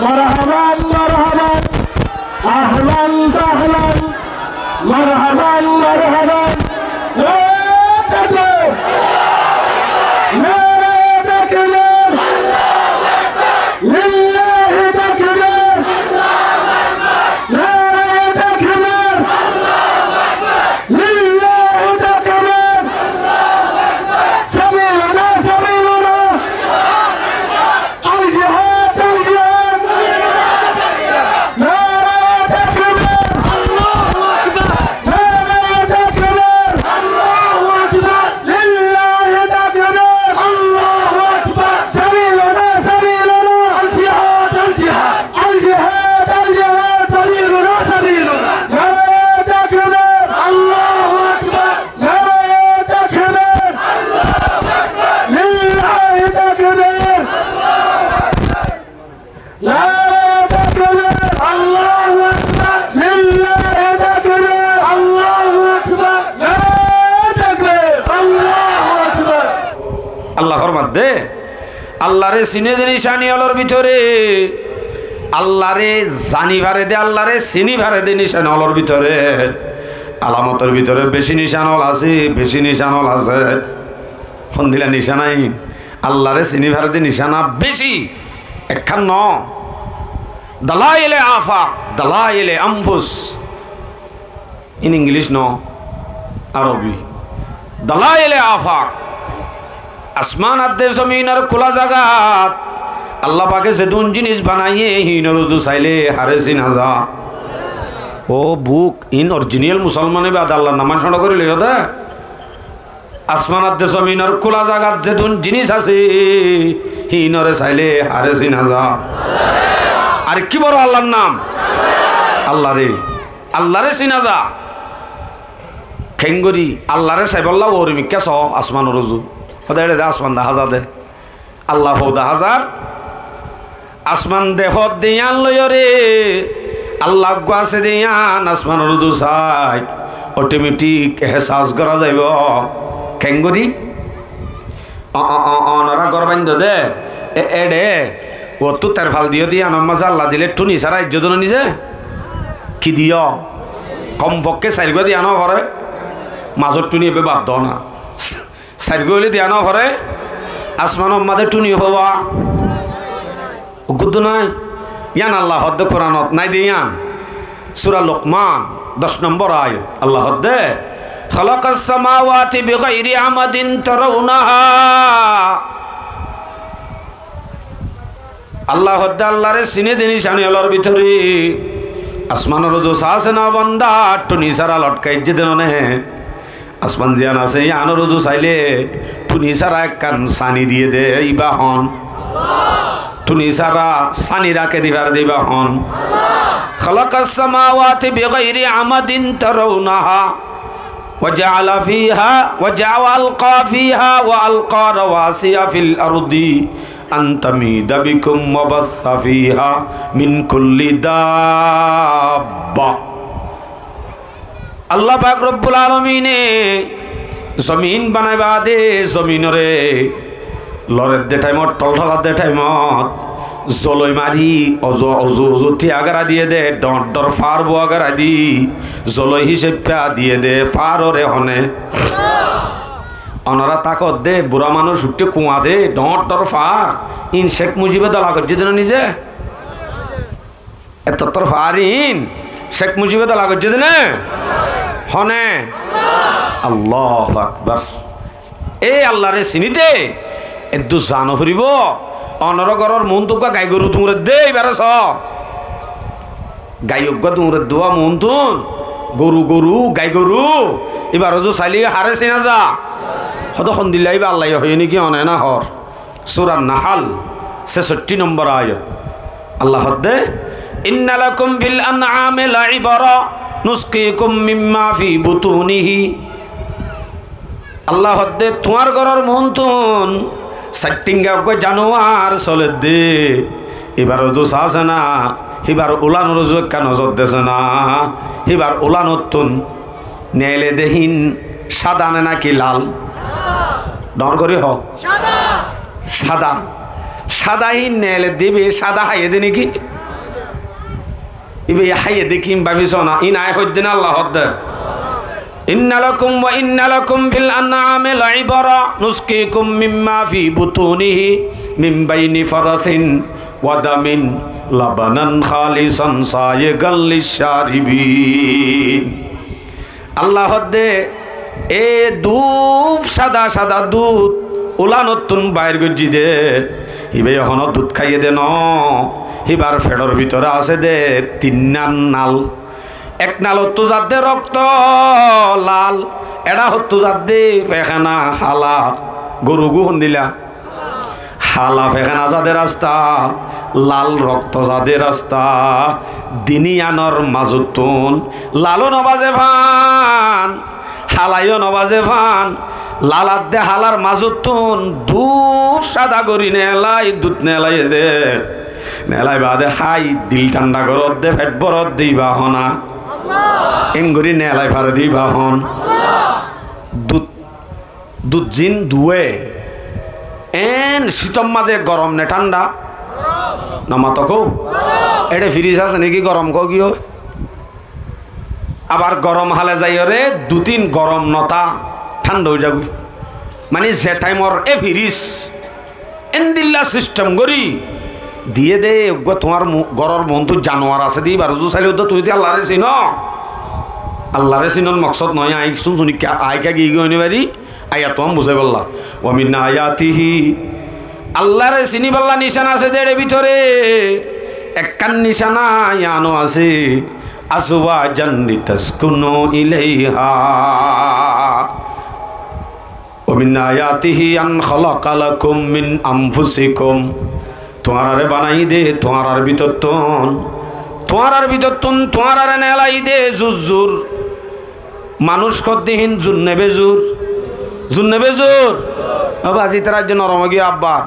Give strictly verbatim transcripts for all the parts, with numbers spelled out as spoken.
مرحبا، مرحبا، أهلا سهلا، مرحبا، مرحبا. نعرہ تکبیر! نعرہ تکبیر! للہ تکبیر! نعرہ تکبیر! للہ تکبیر! سبیلنا، سبیلنا! الجهاد، الجهاد! نعرہ تکبیر! الله أكبر! نعرہ تکبیر! الله أكبر! للہ تکبیر! الله أكبر! سبیلنا، سبیلنا! الجهاد، الجهاد! الجهاد، الجهاد! سبیلنا، سبیلنا! نعرہ تکبیر! الله أكبر! نعرہ تکبیر! للہ تکبیر! نعرہ تکبیر! الله أكبر! للہ تکبیر! الله أكبر! نعرہ تکبیر! الله أكبر! Allah formadde, Allaré siné de nicáni ólor bútore, Allaré zani fare de, Allaré siní fare de nicáni ólor bútore, alamotor bútore beci nicán ól asé, beci nicán ól asé. Hondilla nicána iín? Allaré siní fare de nicána beci, ekkán no. دلائل آفاق، دلائل أنفس. In English no, Arobi. دلائل آفاق. Asmán adde zomínor kúla zagat Allah pake zedún jinís banaiyé, híinor uzu sailé haré sina za. Ó buk, iín orijinal musolman, íba de Allar namán cóñço gorí loiyó de. Asmán adde zomínor kúla zagat zedún jinís asé, híinoré sailé haré sina za. Ar ki boro Allar nam? Allaré. Allaré sina za. Keéngorí? Allaré saibólla uore mikká soó, asmánor uzu. Hóde éçe de asmán dahá za de. Allah hó dahá zar. Asmán de hódde yían loiyóre, Allah uggúa asé de yían asmánor uzu sai, otometik ehsas gorá zaibou. Keéngorí? Ó, ó, ó, onorá gór baindó de, e, éçe, uottú terfal diyó de yíanor mazé Allah dilé tuni sára aijjó de no nize? Ki diyó? Kompokké sairgúa diya no foré? Mazór tuni ebbe bad dó na. Sairgúa óile diya no foré? Asmánor mazé tuni howa? Uggúa de nái. Yían Allah hoódde Kuranot nái de yían. Sura Lukman, doc nombor ayat. Allah hoódde, خلق السماوات بغير عمد ترونها. Allah hoódde Allaré siné de nicáni ólor bútore asmánor uzu saá asé ná banda, tuni sára lotkaijjé de no né? Asmán ziyán asé, yíanor uzu sailé tuni sára ekkán sani diyé de, íba hon? Tuni sára sani raké di fare de, íba hon? خلق السماوات بغير عمد ترونها وجعل فيها، وجعل، وألقى فيها، وألقى رواسي في الأرض أن تميد بكم وبث فيها من كل دابة. Allah pak Robbul Alamine zomín banai baade zomínoré loredde thaimot, tholtholadde thaimot, zoloi mari, uzu, uzu, uzu tiya gorá diyé de, dhoóñr dhoóñr faár búa gorá di, zoloi hícaippá diyé de, faároré hone. Onorá tákodde, burá manúic uiththé kuañde, dhoóñr dhoóñr faár, iín Cék Mujibé dola goijjé de no nize? Ettottór faárin Cék Mujibé dola goijjé de né? Hone? Allahu Akbar. Éi Allaré siníte eddur zano foribó. Onoró góror muúntu uggúa gai goru duñredde, íbaré soó. Gai uggúa duñredde uá muúntun. Goru, goru, gai goru. Íbar uzu sailé haré sina za? Hodó hondilla íba Allaye hoiyé né ki one na hoór? Sura Nahal, sesoittí nombor ayat. Allah hoódde, إن لكم في الأنعام لعبرة نسقيكم مما في بطونها. Allah hoódde, tuáñr góror muúntun sair thinga uggúa januar soledde. Íbar uzu saá asé ná, híbar ulanor uzu ekká nozor de asé ná, híbar ulanottún neile de híin sáda né náki lal? Dhoóñr gorí hoó. Sáda. Sáda. Sada híin neeledde íba sada háiye dé néki? Íba háiye dé ki? Ín báfi sóna, ín aññí hoiddé ná Allah hoddé? إن لكم، وإن لكم في الأنعام لعبرة، نسقيكم مما في بطونها من بين فرث ودم لبنا خالصا سائغا للشاربين. Allah hoddé, e dúf sada sada dud ulanottún bair goijjí dé, híba ehóno dud háiye dé no, híbar feçor bútore asé dé tinnán nal. Ek nalottú zadde rokto lal, eçá hottú zadde fekena hala. Goru gú hondila? Hala fekena zade rasta, lal rokto zade rasta, din iyanor mazottún lalo no baze fán, halayo no baze fán, lal adde halar mazottún dud sada gorí neelai, dud neelai dé. Neelai baade hái dil thánda goródde, feth boródde íba hon? Engorí neelai fare dé íba hon? Dud Dud zin duwe, en cítor mazé gorom ne thánda? No mato kó? Eçé firis asé néki gorom kó giyó? Abar gorom hále zaiyóre dui tin gorom no tá, thánda ói zagói. Mani ze thaimor e firis, endilla sistem gorí diyé dé, eggúa tuáñr mu-, góror muúntu januar asé dé, íbar uzu sailé uddá tuñí dé Allaré sinó. Allaré sinón moksód noó, aññí kissú suní ki, aññí ki giyí goi no fari, ayat tuáñr buzáibolla. ومن آياته, Allaré siníbolla nicána asé dé éçe bútore, ekkán nicána yiáno asé, أزواجا لتسكنوا إليها. ومن آياته أن خلق لكم من أنفسكم. Tuáñráre banaiyé dé, tuáñrár bútottún. Tuáñrár bútottún, tuáñráre neelaiyé dé, zur zur. Manúic hoddé hín, zur né bezur? Zur né bezur? Ó bazi, tará aijja norom ói giyé abbar.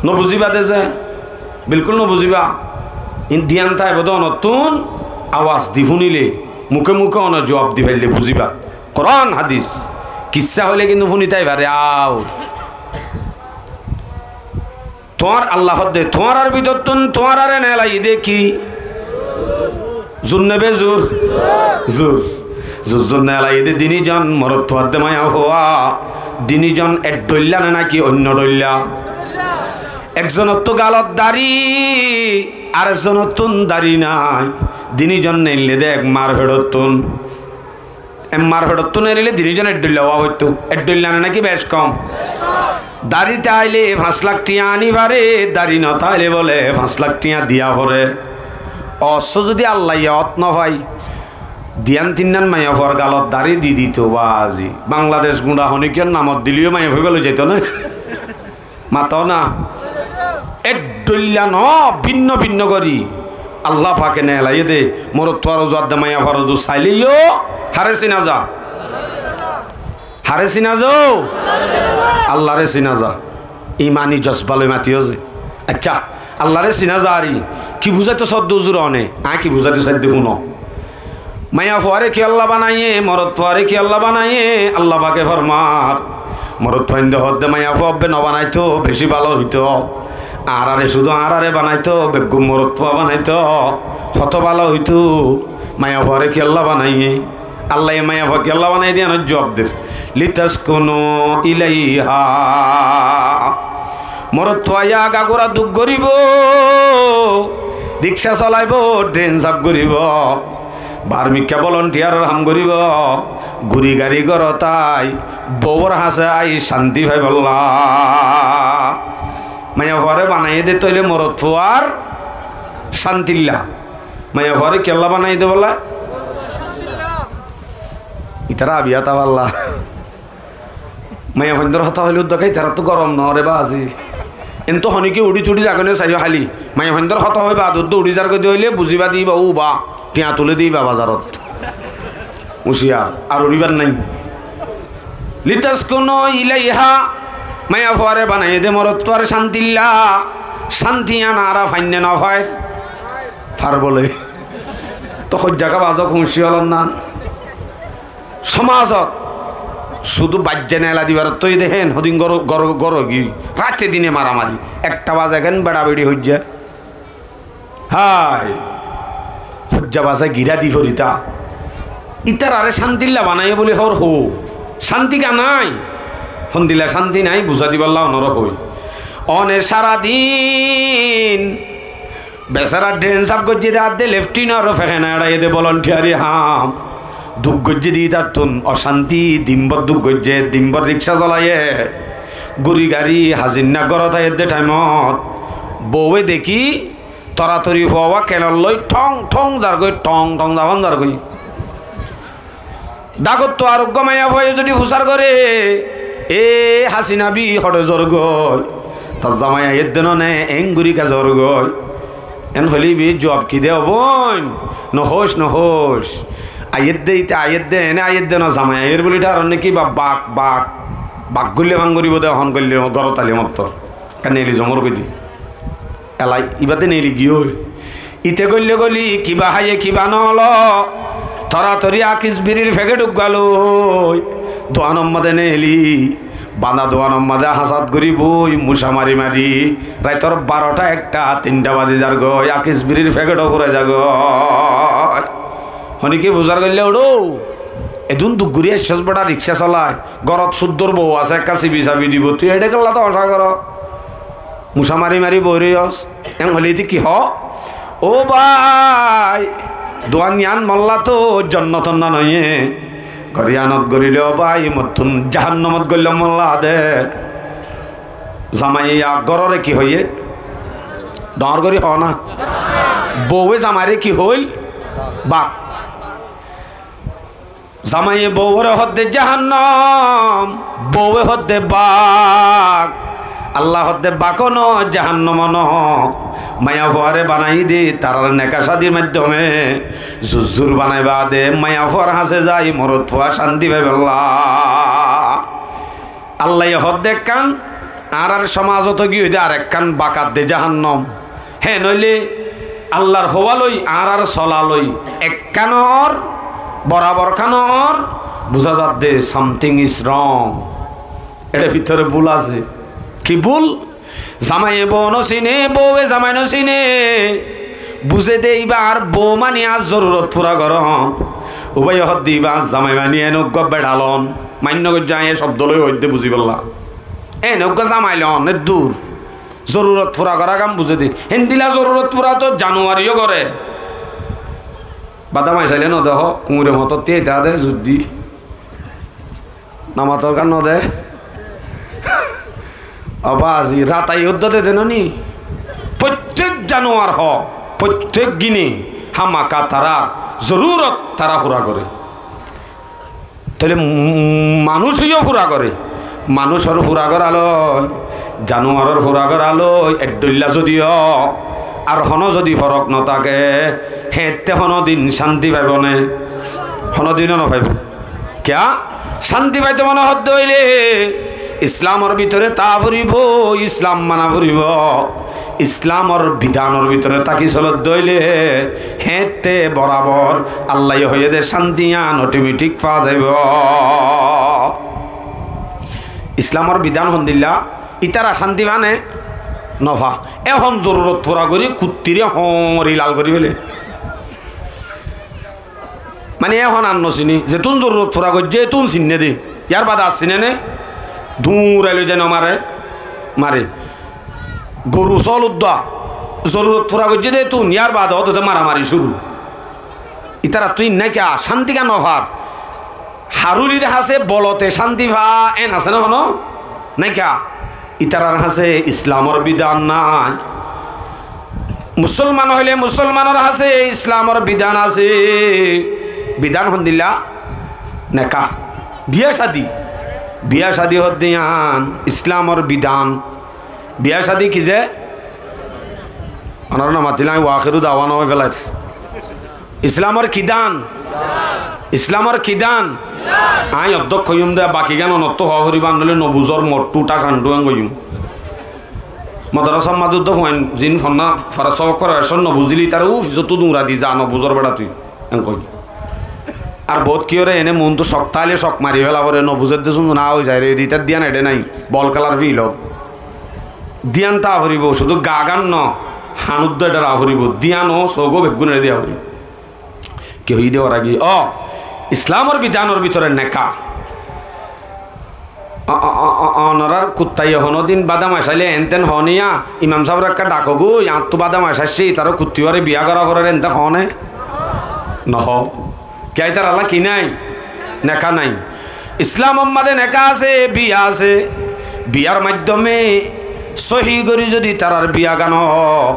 No buzíba dé ze. Bilkúl no buzíba. Hín diyan táibo dé onottún, awaz di fúnile, muké muké one zuab di faille buzíba. Kuran, hadis, kissá hoilé kintu fúni táiba re, aw. Tuáñr Allah hoddé, tuáñrár bútottún tuáñráre neelaiyé dé ki? Zur né bezur? Zur. Zur zur neelaiyé dé dini zon, morotfua dé mayafua. Dini zon ek dhoilla né náki oinno dhoilla? Ekzonottú galot dari, arekzonottún dari nái. Dini zon neille dé ek mar feçottún. Emmar feçottú neelile dini zon ek dhoilla ówa foittó. Ek dhoilla né náki bec kom? Dari táile fañs lak thiañ aní fare, dari no táile bóle fañs lak thiañ diya fore. Ossó zodi Allaye ot no fai, diyan tinnan maiyafuar galot dari di dito bazi. Bangladec guñça honikiyar namot dileyó maiyafua íba loi zaito né? Mato na? Ek dhoilla no, binno binno gori Allah pake neelaiyé dé. Morotfuar uzu adde maiyafuar uzu saileyó hare sina za? Hare sina za? Allaré sina za. Imani jozba loi matiyó ze. Accá, Allaré sina za ari ki buzaito sodde uzur one? Aññí ki buzaito saidde fúno. Maiyafuaré kiyólla banaiyé, morotfuaré kiyólla banaiyé? Allah pake formar, morotfuainde hoddé maiyafua ebbe no banaito, beci bála óito. Añáráre cúdu añáráre banaito, beggún morotfua banaito, hoto bála óito. Maiyafuaré kiyólla banaiyé? Allaye maiyafua kiyólla banaiyé dé yiánor zuab der. Litaskunu ilaiha. Morotfuaye agagura duk goribo, rikca solaibo, dren saf goribo, barmikka bolontiaror ham goribo, guri gari górot ai, bouwor hañsé ai, cánti faibolla. Maiyafuaré banaiyé dé tóile morotfuar cántilla. Maiyafuaré kiyólla banaiyé dé bolla? Itará abiya táballa. Maiyafuaindor hotá hoilé uddaka itarattú gorom noóre bazi. Entú honikka uçí tuçí zagói né saiyó háli. Maiyafuaindor hotá hoi baade uddá uçí zargói dé óile buzíba dé íba, ó ba, thiañ tulé dé íba bazarot. Uciyar, ar uçíbar nái. Litaskunu ilaiha, maiyafuaré banaiyé dé morotfuar cántilla. Cánti yián añára fain né no fair? Far bóle. Tó hoijjaga bazó kuñci ólor nan. Somazot Cúdu baijja neela dibar ottói dehén, hodin goro, goro, goro gi. Raite dine maramari. Ekta baze kén beçabeçi hoijja. Hái. Hoijja baze gira di forita. Ítarare cántilla banaiye buli hoór hó. Cánti ganai. Hondilla cánti nai, buzá dibálla onora hoi. One saradin Besára dren saf goijjé de, adde leftinor fekena eçaiyé de, volontiari ham. Duk goijjé de ítattún, ocánti, dimbór duk goijjé, dimbór rikcá solaiyé, guri gari hazinna górot aiyé de thaimot, bouwe dekí toratori fuawa kenor loi thóng thóng zargói, thóng thóng zafán zargói. Dagottú ar uggúa maiyafuaye zodi fusár goré, "E Hasina bi, hoçé zorgói? Tor zamai aiyér de no né, eéngorí kiyá zorgói?" Eén hoilé íba zuab ki de, "Ó boin, nohoóic, nohoóic. Aiyér de, íte aiyér de, eéne aiyér de no, zamai aiyér buli tháron né ki ba, bak, bak, bak goille fán goríbo de, ehón goille górot aile mottor." Kiyá neeli zomor goi de. Elai, ibá de neeli giyói. Íte goille goli, kibá háiye, kibá no ólo. Toratori akis birir fekét uggúa loi, duanor mazé neeli, banda duanor mazé hasad gorí boi, muca mari mari, raitor barota, ekta, tinta bazi zargói, akis birir fekét ó furai zargói. Honikka fusár goille, "Uçó, edún duk gorí aiccós beça, rikcá solai, górot cúddor bou asé, ekká sibi sabi dibo, tui eçé kiyólla tomacá gorós?" Muca mari mari boi roiyós. Eén hoilé íte ki hoó? "Ó bái, duan yián molla to jonnotor no noiyé. Gór yiánot goríle, ó bái, mottún jahannomot goillám molla de." Zamaiye ya górore ki hoiyé? Dhoóñr gorí hoó na. Bouwe zamaire ki hoil? Bak. Zamaiye bouwore hoódde jahannom, bouwe hoódde bak. Allah hoódde bako no, jahannomo no. Maiyafuare banaiyé de, tarare neka cádir maiddome zuzzur banaiba de, maiyafuar hañse zai morotfua cánti faibólla. Allaye hoódde ekkán, añárar somazot giyói de arekkán, bak adde jahannom. Hé noóile Allar howá loi, añárar sola loi, ekkán or, borabor kán or, buzá zadde something is wrong. Eçé bútore búl asé. Ki búl? Zamaiye bou no sine, bouwe zamai no sine. Buzé de íba añár bou mani añár zorurot fura gorón. Ubaye hoódde íba añár zamai mani eén uggúa beça lon. Mainno goijjé aññí e cobdo loi hoóidde buzibálla. Eén uggúa zamai lon, eddur. Zorurot fura gorá gán buzé de. Héndilla zorurot fura to januareyó goré. Bada mai sailé no dehó, kuñure motor tiyai ta de zuddi. Namator gán no de. Abá azi rataiyé uddá de de no ni. Fottek januar hoó, fottek gine hámaka tarár zorurot tará fura goré. Tóile, mm, manúic óiyo fura goré. Manúicor fura gorá loi, januaror fura gorá loi, ek dhoilla zodi ó, ar honó zodi forok no táke, héñtte honódin cánti faibó né? Honódinó no faibó. Kiyá? Cánti faito mone hoódde óile Islamor bútore táa foribó, Islam mana foribó. Islamor bidanor bútore táki solodde óile héñtte borabor Allaye hoiyé de cánti yián otometik faa zaibó. Islamor bidan hondilla, ítara cánti fane no fa. Ehón zorurot fura gorí kuttiré hoñri lal gorí fele. Mani ehón ar no sine, zetún zorurot fura goijjé, etún sinné de. Yárbade ar sine né? Duñrai loi zai no mare, mare. Goru sóol uddá, zorurot fura goijjé de etún, yárbade ódde maramari cúru. Ítarattú inná kiyá, cánti kiyá no far? Harulir hañse bolote cánti fa, eén asé né honó? Nái kiyá? Ítarar hañse Islamor bidan nái. Musolman óile musolmanor hañse Islamor bidan asé. Bidan hondilla? Neká. Biya cádi. Biya cádi hoódde yián Islamor bidan. Biya cádi ki ze? Onoré no matilé aññí wa akhiru dawana hoi felair. Islamor ki dan? Islamor ki dan? Aññí oddók hoiyúm de, baki gán onottú hoó foribó, ar noóile no buzór, mottú thakanttú en hoiyúm. Modorasar mazé uddá fuain zin fonná fara sobok goré, ecót no buzíle ítare ú fisóttu duñra di, za no buzór beça tui, en hoiyé. Ar boóut kiyóre ene muúntu cok táile cok mari féla foré, nobuzé dé cúndu ná ói zairé, edi ítara díyan eçé nái, bol kélar fíilot. Díyan táa foribóu, cúdu gaagán no, hanúddo eçé raa foribóu, díyan o sogó beggún eçé diya foribóu. Ki hoiyí dé óra giyé? Ó, Islamor bidánor bútore neká. Ó, ó, ó, ó, onorár kuttaye honódin báda mac ailé eénten hoóne yá, imam sábore ekká dhakogói, añáttu báda mac aiccé, ítaró kuttiyóre biyá gorá forer eénten hoóne? Nohó. Kiyá ítarallá ki nái? Neká nái. Islamor mazé neká asé, biyá asé. Biyár maiddóme sóhi gorí zodi tarár biyagán ó,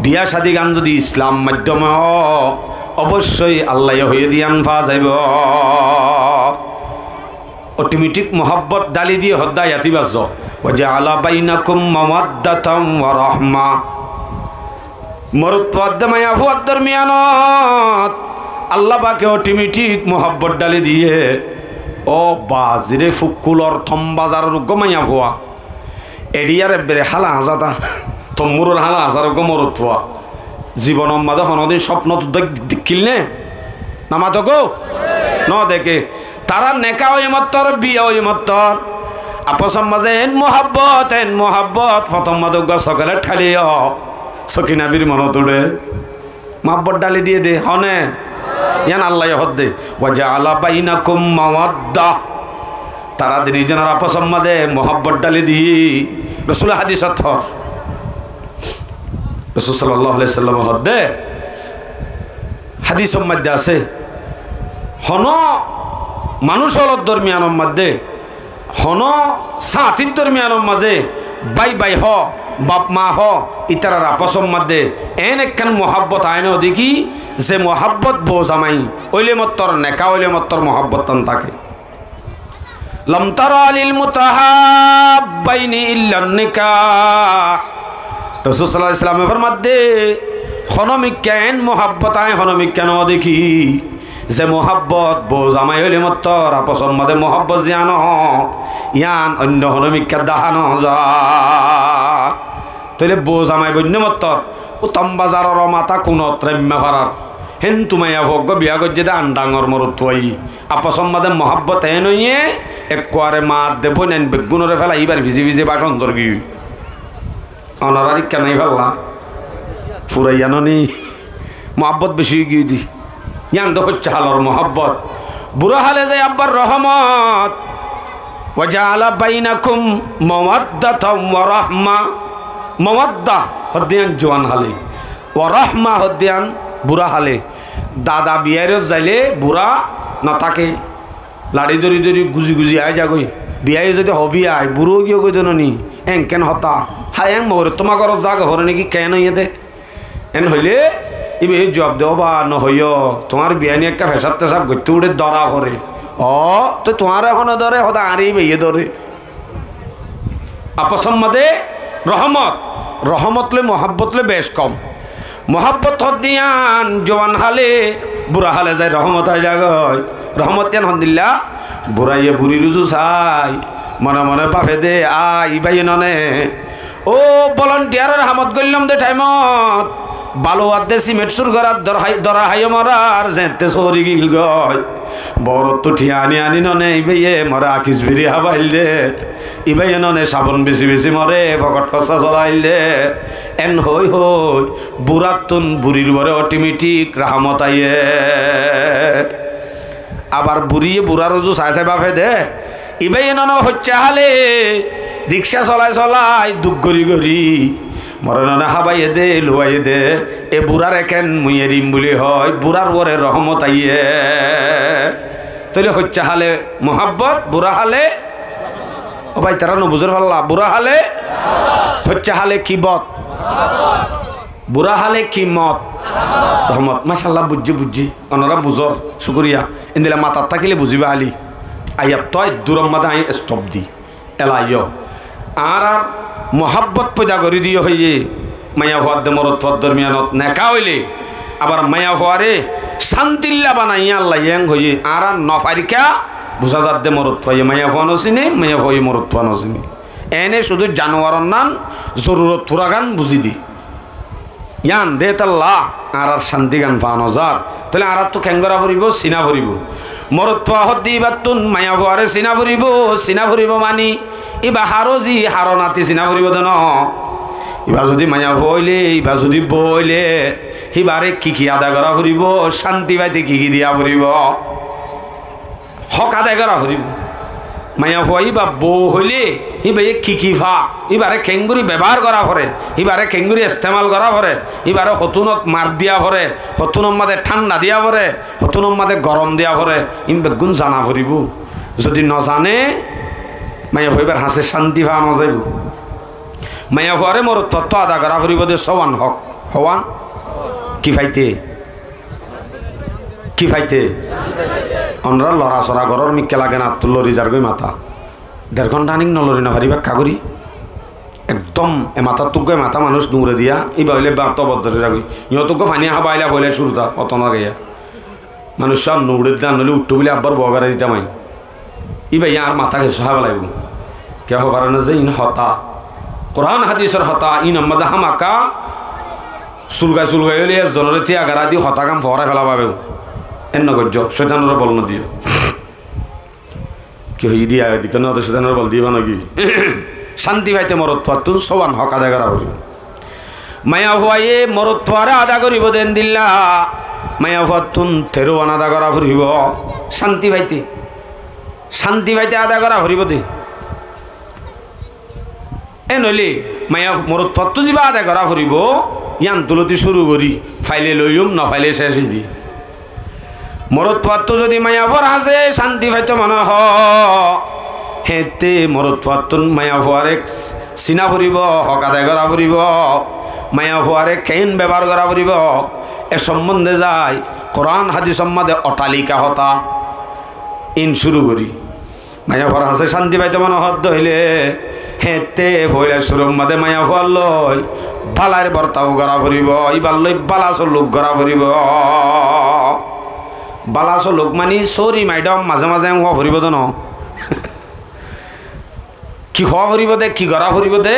biyá cádigán zodi Islam maiddóme ó, oboiccói Allaye hoiyé dé yían faa zaibóu. Otometik muhábbot dháli diyé hoddé ayat ibá zo, "Wa ja'ala bainakum mawaddatan wa rahma." Morotfuar de maiyafuar dormiyanot Allah pake otometik muhábbot dháli diyé. Ó bazire fukkulor tombazaror uggúa maiyafua. Eçiyar ebbere hála añzata, tommuror hála añzar uggúa morotfua. Zibonor mazé honódin cópnot dek-, dekkíl né? Nomato gó? Nodeké. Tará neká óiye mottor, biya óiye mottor. Afosor mazé eén muhábbot, eén muhábbot, fotor mazé uggúa sokelet háliyo. Sokinabir monot uçé. Muhábbot dháli diyé dé, hone? Yían Allaye hoddé, "Wa ja'ala bainakum mawadda." Tará dini zonor afosor mazé muhábbot dháli diyé. Rosule hádisot hoór. Rosul sallallahu alaihi wasallame hoddé, hádisor mazé asé, honó manúic ólor dormiyanor mazé, honó sáñtir dormiyanor mazé, bái bái hoó, baf maa hoó, ítarar afosor mazé eén ekkán muhábbot aññí nodekí, ze muhábbot bou zamai óile mottor, neká óile mottor muhábbot tán táke. "Lam tara lil mutahabbaini illan nikah." Rosul sallallahu alaihi wasallame formaddé, honómikká eén muhábbot aññí honómikká nodekí, ze muhábbot bou zamai óile mottor afosor mazé muhábbot ziyán ó, yían oinno honómikká dahá noza. Tóile bou zamai boinno mottor, ó tombazaror ó matá kunot raimma farar. Héntu maiyafua uggúa biya goijjé dé an dhañgor morotfuaye. Afosor mazé muhábbot eén óiye, ekkuare maa de bóin ain beggúnore félai íbar fise fise bácon zor giyói. Onorár ikká nái falla? Furaiya noní? Muhábbot beci ói giyói dé. Yían dé hoicca hálor muhábbot. Burá hále zai abbar rohomot. "Wa ja'ala bainakum mawaddatan wa rahma." Mawadda hoddé yían juwan hále. Wa rahma hoddé yían burá hále. Dada biyairot zailé burá notáke. Laçi dóri dóri guzi guzi aái zagói. Biyaye zodi hoó, "Biyai, burá ói giyói dé noní, eén keén hotá? Há, eén mogorot tuáñr górot zaga foré néki, keén óiye dé?" Eén hoilé íbaye juab de, "Ó ba, nohoiyó, tuáñr biyaine ekká fecáb tecáb goittó uçé, dóra foré." "Ó, toi tuáñre hone dóre?" Hoó de, "Añáre íbaye dóre." Afosor mazé rohomot, rohomot loi muhábbot loi bec kom. Muhábbot hoddé yían juwan hále, burá hále zai rohomot aái zagói. Rohomot yían hondilla? Buraye burir uzu sai, mone mone bafe dé, "Á, íbaye none. Ó, volontiaror hamot goillám dé thaimot, balu adde simet sur gorar dor hái-, dora háiyo morar, zeéñtte sóri gilgói. Borottú thiañ aní aní none, íbaye more akis biri hábail dé. Íbaye none sabon besi besi more fokot hossá solail dé." Eén hoói hoói burattún burir uore otometik rahámot aiyé. Abar buriye burar uzu sai sai bafe dé, "Íbaye none hoicca hále, rikcá solai solai, duk gorí gorí, more none hábaiye dé, luwaiye dé, e burar ekén mui erim" buli hoói, burar uore rohomot aiyé. Tóile hoicca hále muhábbot, burá hále, ó bái, tará nobuzér falla, burá hále, hoicca hále ki bot? Burá hále ki mot? Rohomot. Macállah, buijjí, buijjí. Onorá buzór, cúkuriya. Endilla matat tákile buzíba háli. Aiyat tó eddúror mazé aññí estop di. Ela yó. Añárar muhábbot foida gorí diyé hoiyé, maiyafuar de morotfuar dormiyanot neká óile, abar maiyafuaré cántilla banaiyé Allaye eén hoiyé, añára nofairká, buzá zadde morotfuaye maiyafua nosiné, maiyafuaye morotfua nosiné. Eéne cúdu januwaror nan zorurot furagán buzí di. Yián de tálla añárar cántigan fa no zar. Tóile añáráttu keén gorá foribó? Siná foribó. Morotfua hoódde íbattún maiyafuaré siná foribó, siná foribó mani íba haró zi, haró nati siná foribó de noó. Íba zudi maiyafua óile, íba zudi bou óile, híbaré ki ki ada gorá foribó, cánti faite ki ki diya foribó? Hók adai gorá foribó. Maiyafua íba bou óile, íbaye ki ki fa, íbaré keéngorí bebohár gorá foré, íbaré keéngorí estemal gorá foré, íbaré hotúnot mar diya foré, hotúnor mazé thánda diya foré, hotúnor mazé gorom diya foré, ín beggún zana foribó. Zudi no zane, maiyafua íbar hañsé cánti fa no zaibó. Maiyafuaré morotfuattú ada gorá foribó de sówan hók. Hówan? Ki faite? Ki faite? Onora lorasora gorór mikká lage na, attú lori zargói matá. Der gónta aník no lori no faribá ekká gorí. Ekdóm e matáttu uggúa e matá manúic duñre diya, íba óile báñttu boddor ói zagói. Iñóttu uggúa faní hába ailá foila cúrutá, otó no gaiya. Manúic sómot no uçédde, ar noóile uçthó bóli abbar bou gorái ditam añí. Íba yián añár matá kessú hába laibó. Kiyá hoó faré na ze iín hotá. Kurán hádisor hotá, iínor mazé hámaka sulgai sulgai óile ezzonoré tíya gará di hotágan foórai féla bábe. Énna goijjó, cóitanoré bol no diyó. Ki hoiyí diya, edikká no de cóitanoré bol diyó ba noki? Cánti faite morotfuattún sówan hók adai gorá foribó. Maiyafuaye morotfuaré ada goríbo de endilla, maiyafuattún terówan ada gorá foribó. Cánti faite, cánti faite ada gorá foribó de. Éen óile maiya morotfuattú zibá ada gorá foribó, yián tulóti cúru gorí, faile loiyúm, no faile céc ói di. Morotfuattú zudi maiyafuar hañsé cánti faito mone hoó, héñtte morotfuattún maiyafuaré siná foribó, hók adai gorá foribó, maiyafuaré keén bebohár gorá foribó, e sombonde zai Kurán hádisor mazé otalika hotá iín cúru gorí. Maiyafuar hañsé cánti faito mone hoódde óile, héñtte foila cúrur mazé maiyafuar loi bálair bortau gorá foribó, íbar loi bála suluk gorá foribó. Bála suluk mani sóri maidhom mazé mazé hoó foribó de noó. Ki hoó foribó de, ki gorá foribó de?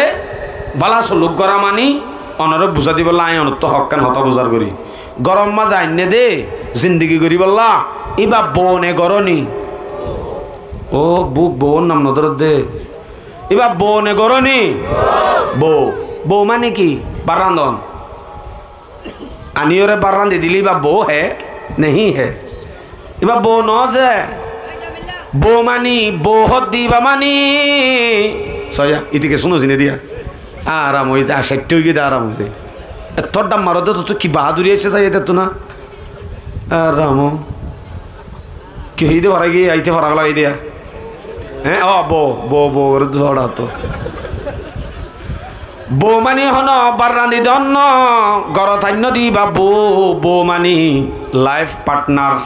Bála suluk gorá mani onoré buzái dibolla añí onottú hókkan hotá buzár gorí. Góror mazé ainné de, zindigi goríbolla, íba bou ne góroni? Ó, buk, bouwor nam no dórodde. Íba bou ne góroni? Bou. Bou mani ki? Bát randon. Aníyoré bát randi dilé íba bou hé? Nehí hé. Íba bou noó ze. Bou mani, bou hoódde íba mani. Soiya, íte kessú no ziné diya. Aram óiye de, acaiththa óiye de, aram óiye de. Ettór dham maródde tottú ki baháduri aiccé saiyé de ettú na? Aram ó. Ki hoiyé de fara giyé, aite fara fela hoiyé de. Hé, ó, bou, bou, bou, goré de sóra to. Bou mani hono bát randi dónno, górot ainnó de íba bou, bou mani life partner.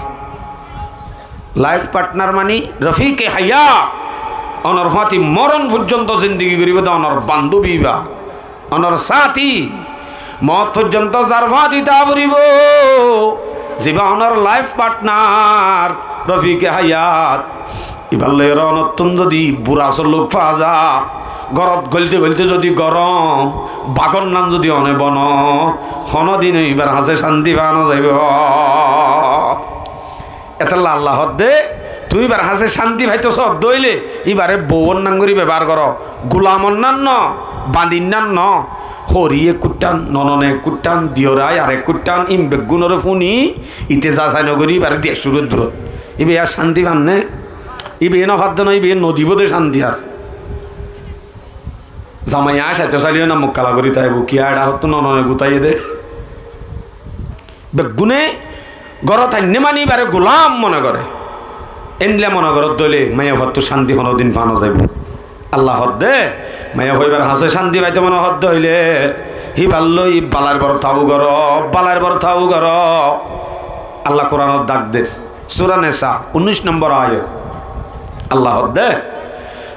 Life partner mani rofike hayat. Onor fúañti moron foijjonto zindigi goríbo de onor bandóbi íba. Onor sáñti, moot foijjonto zar fúañti táa foribó, zibá onor life partner, rofike hayat, íbar loi onottún zodi bura suluk faa za, górot góilte góilte zodi gorom, bagor nan zodi one bono, honódin íbar hañsé cánti faa no zaibó. Etólla Allah hoódde, tuñí íbar hañsé cánti faito soódde óile, íbaré bouwor nán gorí bebohár goró, gulamor nán noó, bandin nán noó, hóri ekkúttan, nonon ekkúttan, diyorai ar ekkúttan, ín beggúnoré fúni, íte zasai nogorí íbaré diya cúru gorí durot. Íbayé ar cánti fanné? Íbayé no fadde noó, íbayé no dibó de cánti ar. Zamaiye aññí saito sailé yó na mukkala gorí táibo, kiyá eçé hottú nonone gutaiyé dé. Beggúne górot ainné mani íbaré gulam mone goré. Éndilla mone goródde óile maiyafuattú cánti honódin faa no zaibó. Allah hoódde, maiyafua íbar hañsé cánti faito mone hoódde óile, híbar loi balair bortau goró, balair bortau goró. Allah Kuranot dak der. Sura Nisa, unnic nombor ayat. Allah hoódde,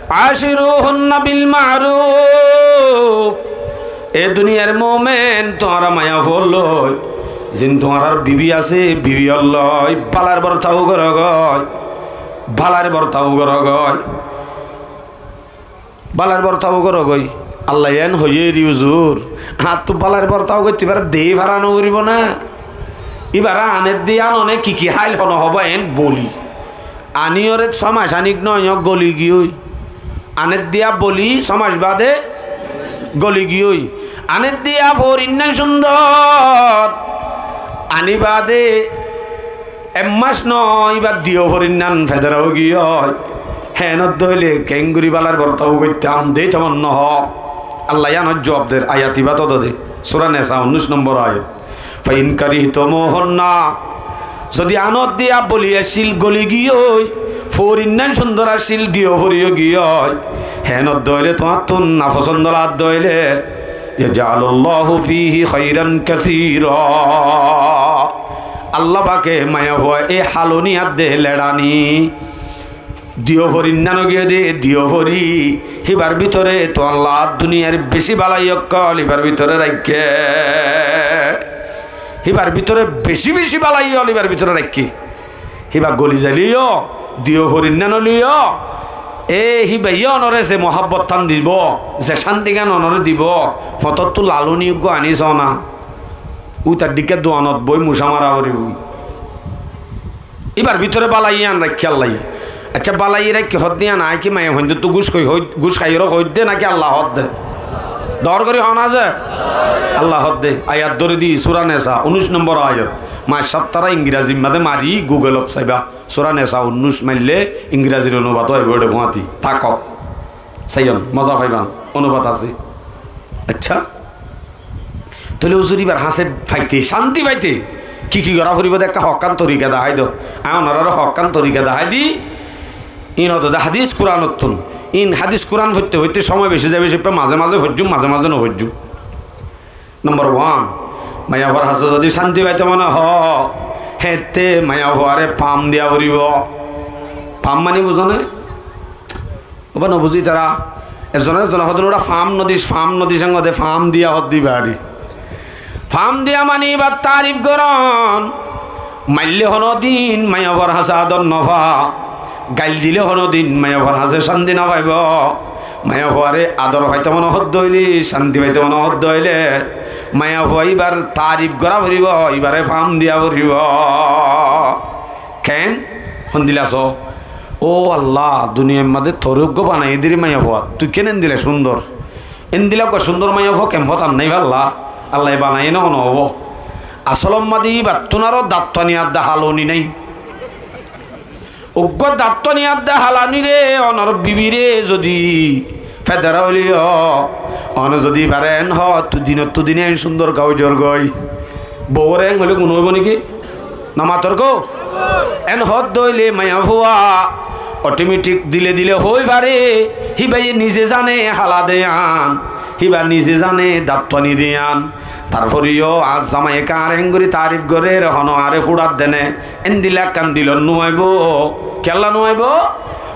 "Aciruhunna bil ma'ruf." E duniyar momen, tuáñra maiyafuar loi, zin tuáñrar bibi asé, bibi or loi balair bortau goró goi, balair bortau goró goi. Balair bortau goró goi. Allaye en hoiyé eri uzur, añáttu bálair bortau goittó ibáre dei fara no foribó né? Ibáre anedde anone ki ki háil hone hobó en boli. Aniyóre só mac anik noó, goli giyói. Anedde boli só mac bade goli giyói. Anedde foórinna cúndor. Ani bade ek mac noó, ibár diyó foórinnan federa ói giyói. Héen oddé óile keéngorí bálair bortau goittám, dei toman nohó. Allaye anor juab der, ayat ibát ódde. Sura Nesa, unnúic nombor ayat. فإن كرهتموهن, zodi anodde boli accíl goli giyói, foórinnan cúndor accíl, diyó foóri giyói, héen oddé óile tuáñttun nafosónd lagadde óile, يجعل الله فيه خيرا كثيرا. Allah pake maiyafua e haloni adde leçani, diyó foórinnan giyé de, diyó foóri, híbar bútore tuáñlla duniyair bicí bálai ókkol híbar bútore raikké. Híbar bútore bicí bicí bálai ókkol híbar bútore raikké. Híba goli zaileyó, diyó foórinnan óileyó, e híbayé onore ze muhábbottan dibó, ze cántigan onore dibó, fotóttu laloni uggúa aní soóna. Útar dhíkka duanot boói mucá mara foribó. Íbar bútore bálai yían raikké Allaye. Accá, bálai raikké hoódde yían aññí ki maiyafuaindóttu gúc hoi-, hoi-, gúc háiyoré hoóidde náki Allah hoódde? Dhoóñr gorí hoó na ze? Allah hoódde. Ayat dóri di, Sura Nesa, unnúic nombor ayat. Mac sáttára Ingrazir mazé mari Google-ot saibá. Sura Nesa unnúic maille Ingrazir onubad óibo, eçe fúañti táko. Saiyón, moza faiban, onubad asé. Accá? Tóile huzur íbar hañsé faite, cánti faite ki ki gorá foribó de ekká hokkán torika dahái do. Aññí onoráre hokkán torika dahái di. Íin ódde hádis Kuranottún. Íin hádis Kuran foitte foitte cómoi bicí zaibo, cíppa mazé mazé foijjúm, mazé mazé nofoijjúm. Nombor wan, maiyafuar hañsé zodi cánti faito mone hoó, héñtte maiyafuaré faam diya foribó. Faam mani buzó né? Óba nobuzí tará. Ezzone ezzone hoódde, "Óra faam nodis, faam nodis", eñgode faam diya hoódde ibáre. Faam diya mani ibár taarif gorón. Maille honódin maiyafuar hañsé ador nofá. Gail dile honódin maiyafuar hañsé cánti nofaibó. Maiyafuaré ador faito mone hoódde óile, cánti faito mone hoódde óile, maiyafua ibár taarif gorá foribó, ibáre faam diya foribó. Keén? Hondila soó. Ó Allah, duniyair mazé toré uggúa banaiyé dé re maiyafua, tui keén endila cúndor? Endila uggúa cúndor maiyafua kempót annái falla? Allaye banaiyé né hone hoóbo? Asolor mazé íbattún aró dattani adde haloni nái. Uggúa dattani adde haloniré, onor bibiré zodi federa óileyó, one zodi ibáre en hoó, tui dinottu dine en cúndor gái zorgói. Bouwóre en hoilé guná óibo néki? Nomator gó? En hoódde óile maiyafua otometik dile dile hoói fare, híbaye nize zane hala de yían, híba nize zane dattani de yían. Tarforeyó añár zamaye ekká añáre héngorí taarif gorér, honó añáre fúçat de né, endila ekkán dilot nuaibó. Kiyólla nuaibó?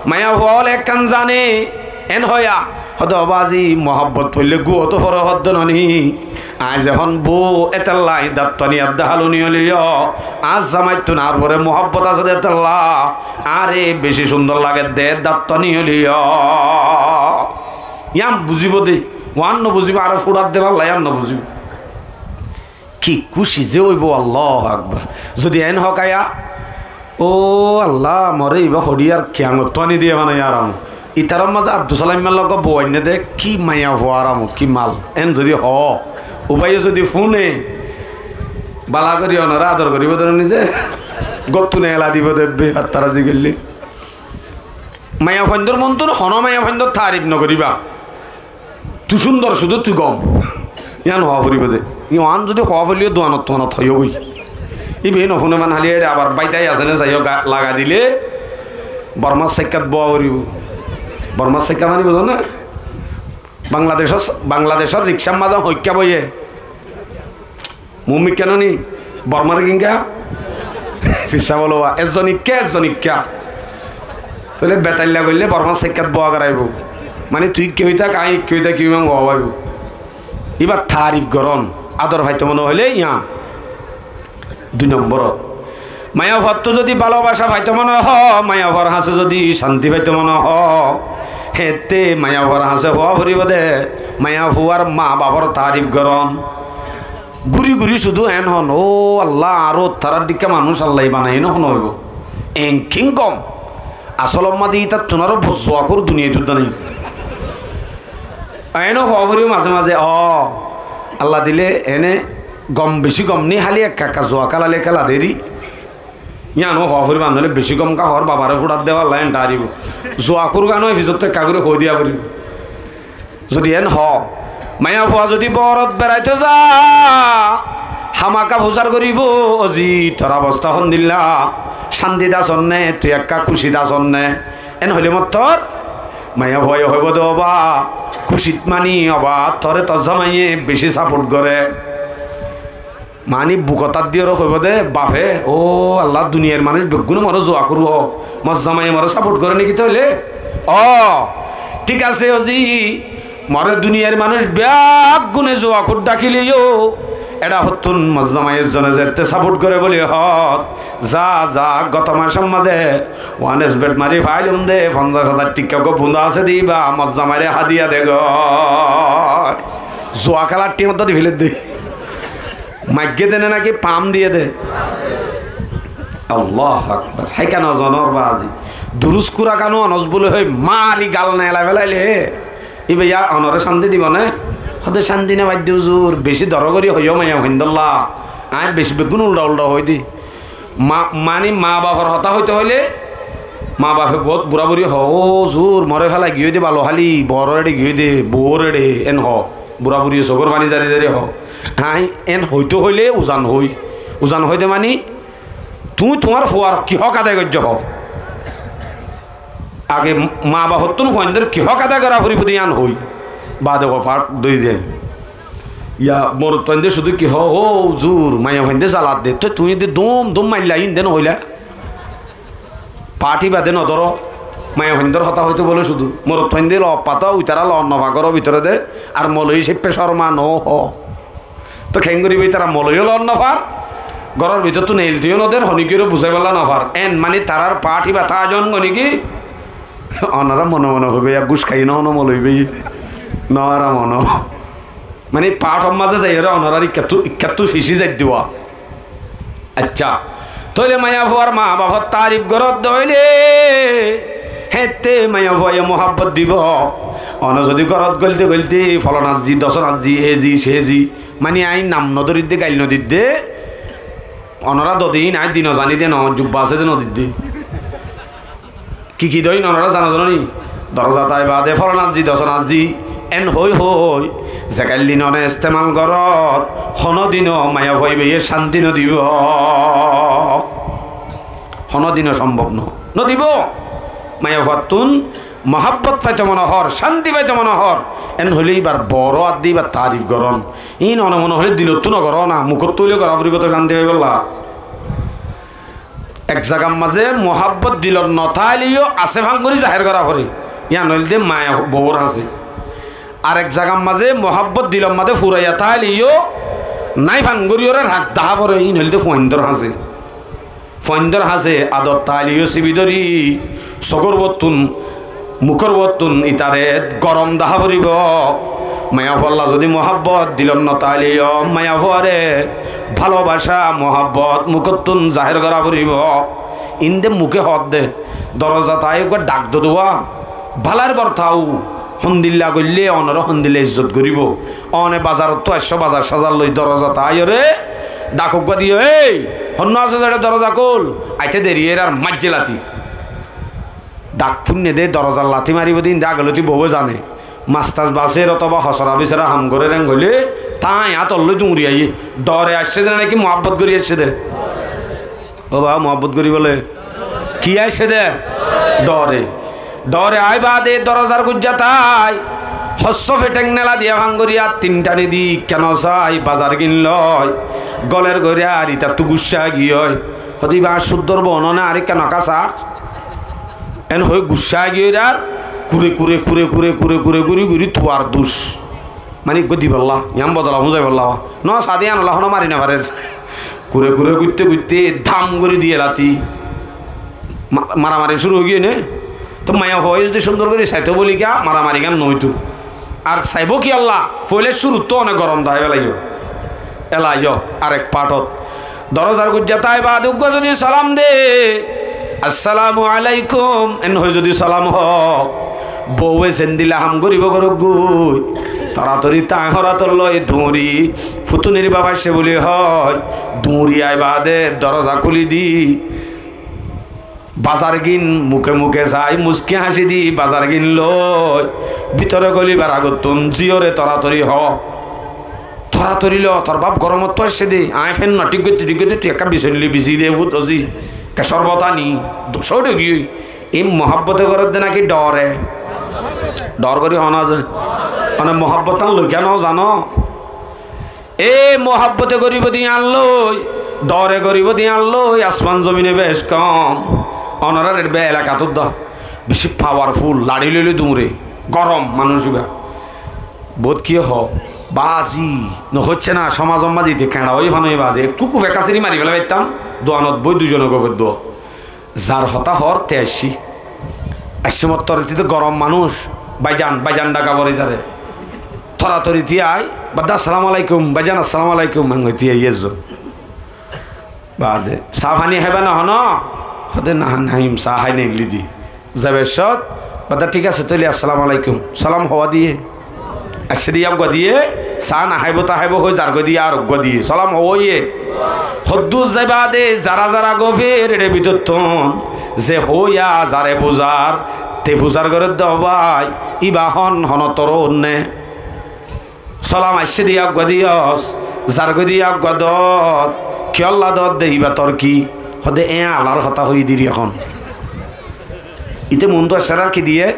Maiyafua ókkole ekkán zane, en hoóya, hoódde, "Óba azi muhábbot foillé gúa tó foré hoódde noní. Aññí zehón bou, étella aññí dattani adde haloni óileyó, añár zamaittún añár uore muhábbot asé dé étella añáre bicí cúndor lagedde, dattani óileyó." Yían buzíbo dé, uán nobuzíbo, añáre fúçat de falla, yían nobuzíbo. Ki kúci ze óibo, Allahu Akbar. Zodi en hoó kiyá, "Ó Allah, moré ibá hoçiyar kiyangottú aní diye banaiyé aram." Itarár mazé Abdus Salam immár logó bou ainné dé, ki maiyafua aram, ki mal. En zodi hoó, ubáye zodi fúne, bála gorí onoré ador goríbo dé né nize, góttu neela dibo dé ebbe, fattara zigillí. Maiyafuaindór montún honó maiyafuaindór taarif nogoríba. Tui cúndor, cúdu tui gom. Yían hoó foribó dé. Yían zodi hoó foillé duanot tuanot hoiyó goi. Íbaye nofúne mane háli éçe abar báitai asé né saiyó ga-, lagai dile Bormár sáikkat bówa foribó. Bormár sáikkat mani buzó né? Bangladecór, Bangladecór rikcár mazé hoikká boiyé. Muúmikká noní? Bormár kingá? Fissá bólowa. Ezzon ikká, ezzon ikká. Tóile betailla goillé Bormár sáikkat bówa goráibo. Mani tui ikká ói tak, aññí ikká ói tak, ki iman gowa baibo. Íbar taarif gorón, ador faito mone hoilé yían. Dui nombor, maiyafuattú zodi bálobacá faito mone hoó, maiyafuar hañsé zodi cánti faito mone hoó, héñtte maiyafuar hañsé hoó foribó dé, Maiyafuar mabafor tarif goron. Gúri gúri cúdu eén hoón, "Ó Allah, añáre tarár dhikká manúic Allaye banaiyé né hono óibo? Eén ki gom? Asól mazé ítattún aró bor zuakúr duniyait uddá nái." Eénó hoó foribó mazé mazé, "Ó, Allah dilé eéne gom bicí gom né, háli ekka ekka zua kélailé kéla deri." Yíano hoó foribó, ar noóile bicí gom ká hoór babaré fúçat dé falla eén dháribo. Zuakúr gán ói fisóttu ekka gorí hoói diya foribó. Zodi eén hoó, maiyafua zodi boórot beraitó za, hámaka fusár goríbo, "Ó zi, tor obosta hondilla? Cántit asós né? Tui ekka kúcit asós né?" Eén hoilé mottor maiyafuaye hoibó dé, "Ó ba, kúcit mani, ó ba, toré tor zamaiye bicí saport goré." Mani bukot át diyóre hoibó dé, "Bafe, ó Allah, duniyair manúic beggúne moré zuakúr hoó, mor zamaiye moré saport goré né ki toóile? Ó, thík asé, ó zi, moré duniyair manúic beggúne zuakúr dhakileyó, eçé hottún mor zamaiye zone zetté saport goré bóli hoór. Za, za, goto mac ot mazé wan esbet mari failum dé, fonzaic házar thikká uggúa bunda asé dé íba, mor zamairé hádiya de goi." Zua kélar thímot di féle dé. Maigge de né náki pam diye de? Allahu Akbar. Héikka no zonor bazi. Durus kura kano onos bóli hoi mari gal nela felaile, íba yá onoré cánti dibo né? Hóde cánti no faidde huzur, bicí doro gorí hoiyó maiyafuaindólla. Añí bicí beggún uldha uldha hoói dé. Ma-, mani mabafor hotá hoitó hoilé, mabafe boóut buraburi hoó, "Ó huzur, moré félai giyói dé balo, háli boór eçe giyói dé, boór eçe," eén hoó. Buraburiye sokór faní zari zari hoó. Añí eén hoitó hoilé uzan hoói. Uzan hoói dé mani, tuñí tuáñr fuar ki hók adai goijjó hoó. Age mabafottún fuaindór ki hók adai gorá foribó dé yían hoói. Baade hoó faát dói ze. Yá morot fuaindé cúdu ki hoó, "Ó huzur, maiyafuaindé zalat dé, toi tuñí dé dum dum mailla," íin dé no hoilá. Faát íba dé no dóro, maiyafuaindór hotá hoitó bóle cúdu. Morot fuaindé loot fá, uitará loot no fá góror bútore dé, ar moloiye céppe córma no hoó. Toi keén goríbo, ítara moloiyó loot no fár, góror bútottu neilteyó no der, honíkiyóre buzáibolla no fár. Eén mani tarár faát íba tájon goníki, onorá mone mone hoibó, "Yá gúc háiye no, no moloi bái, no ara mone." Mani faát or mazé zaiyóre onorár ikkattú, ikkattú ficí zai diba. Accá, tóile maiyafuar mabafor tarif goródde óile, héñtte maiyafuaye muhábbot dibó. One zodi górot góilde góilde, folonat zi, dosonat zi, e zi, ce zi, mani añí nam nodóridde, gail nodidde, onorá dode íin añí di nozaní de no, jubba asé de nodidde. Ki ki dóin onorá zano zano ni? Doroza tái baade folonat zi, dosonat zi, en hoói hoói, zegaillín one estemal gorot, honódino maiyafua íbaye cánti nodibó. Honódino sombob no, nodibó. Maiyafuattún muhábbot faito mone hoór, cánti faito mone hoór, en hoilé íbar boro adde íbar tarif goron. Íin one mone hoilé dilottú nogoró na, mukottú óile gorá foribó to cánti faibólla. Ek zagar mazé muhábbot dilot notáileyo asé fán gorí zahér gorá foré. Yían óilde maiya bouwor hañsé. Ar ek zagar mazé muhábbot dilot mazé furaiya táileyo nái fán goríyoré rak dahá foré. Íin óilde fuaindór hañsé. Fuaindór hañsé adot táileyo sibi dóri, sogór uottún mukór uottún itaré gorom dahá foribó. Maiyafualla zodi muhábbot dilot notáileyo maiyafuaré bálobacá, muhábbot mukóttun zahér gorá foribó. Íinde muké hoódde, doroza tái uggúa dhak doduwa, bálar bortau, hondilla goillé onoré hondilla izzot goríbo. One bazarottú aiccó, bazar sazar loi doroza táiyoré dhak uggúa diyó, "Éi, honnúa asó de, doroza kúl, aité deri óiye," ar maijjé lati. Dhak fúinne dé dorozat lati maribó dé, íinde age lóti bouwe zane. Mastas basér otóba hosora bísara ham gorér en hoilé, táai añtollói duñri aiyé. Dhore aiccé dé náki muhábbot gorí aiccé dé? Ó ba, muhábbot gorí bóle. Ki aiccé dé? Dhore. Dhore aái baade dorozar guijjá tái hossó fetheng nela diya fán gorí ar tin tani di keno sai bazar gin loi. Golér gorí ar itattú guccá giyói. Hóde íba añár cúddor bou no né, añáre keno kásar? En hoói guccá giyói ar kure kure kure kure kure kure gorí gorí tuar duc. Mani eggúa dibolla, yián bodola fúzaibolla. No, sade yiánolla honó mari nofarér. Kure kure goitté goitté dham gorí diyé lati. Ma-, maramari cúru ói giyé né? Tó maiyafuaye zodi cúndor gorí saitó bóli kiyá maramari gán noóito. Ar saibó kiyólla, foila cúruttú one gorom dahái felaiyó. Ela aiyó, arek partot. Dorozar goijjá tái baade uggúa zodi salam de, "Assalamu alaikum," en hoi zodi salam hoó, bouwe zendilla ham goríbou gorók goi, toratori tañí hórator loi duñri, futunir baf aiccé buli hoó, duñri ai baade doroza kúli di, bazargín muke muke sai, muski háñci di bazargín loi, bútore gólibar agottún zíyore toratori hoó. Toratori lo, tor baf goromottú aiccé de, aññí fán no thík goitté thík goitté tui ekká bisoi loi bisi de fut ozi, ekká córbot ani, dusó de giyói. Ín muhábbote gorédde náki dhoore? Dhoor gorí hoó no ze. Mane muhábbot tán loiká no zano? E muhábbote goríbou de yían loi, dhoore goríbou de yían loi, asman zomine bec kom. Onorar eçé elakatú dó beci pawarful, laçí loi loi duñre, gorom manúic íba. Bout kiyé hoó, bazi, nohoiccé na, somazor mazé ite keñça óiye fán óiye bazi, ekkú kúfe kásiri mari félai faittám, duanot boi duizone gofet duo. Zar hotá hoór te aiccí. Aiccé mottor ite gorom manúic, báijan, báijan dhaka foré taré. Toratori ite ai, badde assalamu alaikum, báijan assalamu alaikum, en hoi ite ai ezzon. Baade, saá faní háiba né hono? Hoó de, na, naháim, saá hái nailí di. Zaibar cót, badde, thík asé, tóile assalamu alaikum. Salam hoó diyé. Aiccé de yá uggúa diyé, saá naháibo taháibo hoi zargói diyé, ar uggúa diyé. Salam hoó óiye. Hoddúr zai baade, zara zara gofér eçé bútottún, ze hoóya zare buzar, te fusar gorédde ó bái, íba hon, honottor ónne. Salam aiccé de yá uggúa diyós, zargói de yá uggúa doót, kiyólla doódde, íba tor ki? Hoó de, eéñ alar hotá hoiyé diri ehón. Ite muúntu aiccé ar ki diyé?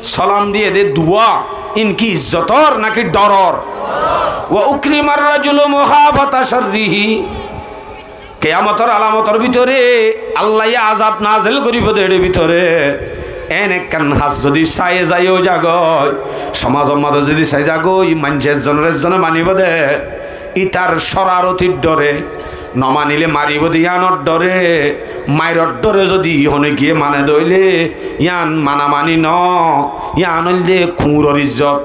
Salam diyé de duwa, ín ki izzotor náki dhoror? Wa ukrimar rajulu muháfata sharrihi. Kiyamotor alamotor bútore Allaye azab nazel goríbou de eçé bútore. Eén ekkán ham zodi sai zai ó zagói, somazor mazé zodi sai zagói, maincé ezzonor ezzone manibóu de, ítar córarotir dhore, no manilé maribóu de yíanor dhore, mairor dhore zodi hone giyé mane de óile, yían manamani noó, yían óilde kuñuror izzot.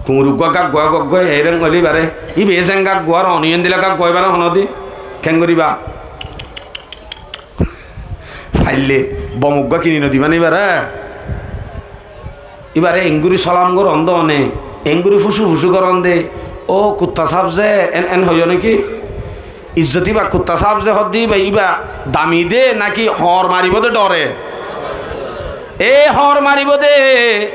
Kuñur uggúa gággua gággua eéng óile íbaré, íba eéng gággua ar one endilla gággua íbaré honódi keéngorí íba? Faillé bom uggúa kini nodibá né íbaré? Íbaré enggúri salam goron de one, enggúri fúcu fúcu goron de, "Ó kutta sáb ze," en, en hoiyó né ki? Izzot íba kutta sáb ze hoódde íba, íba dami de náki hoóñr maribóu de dhore? E hoóñr maribóu de,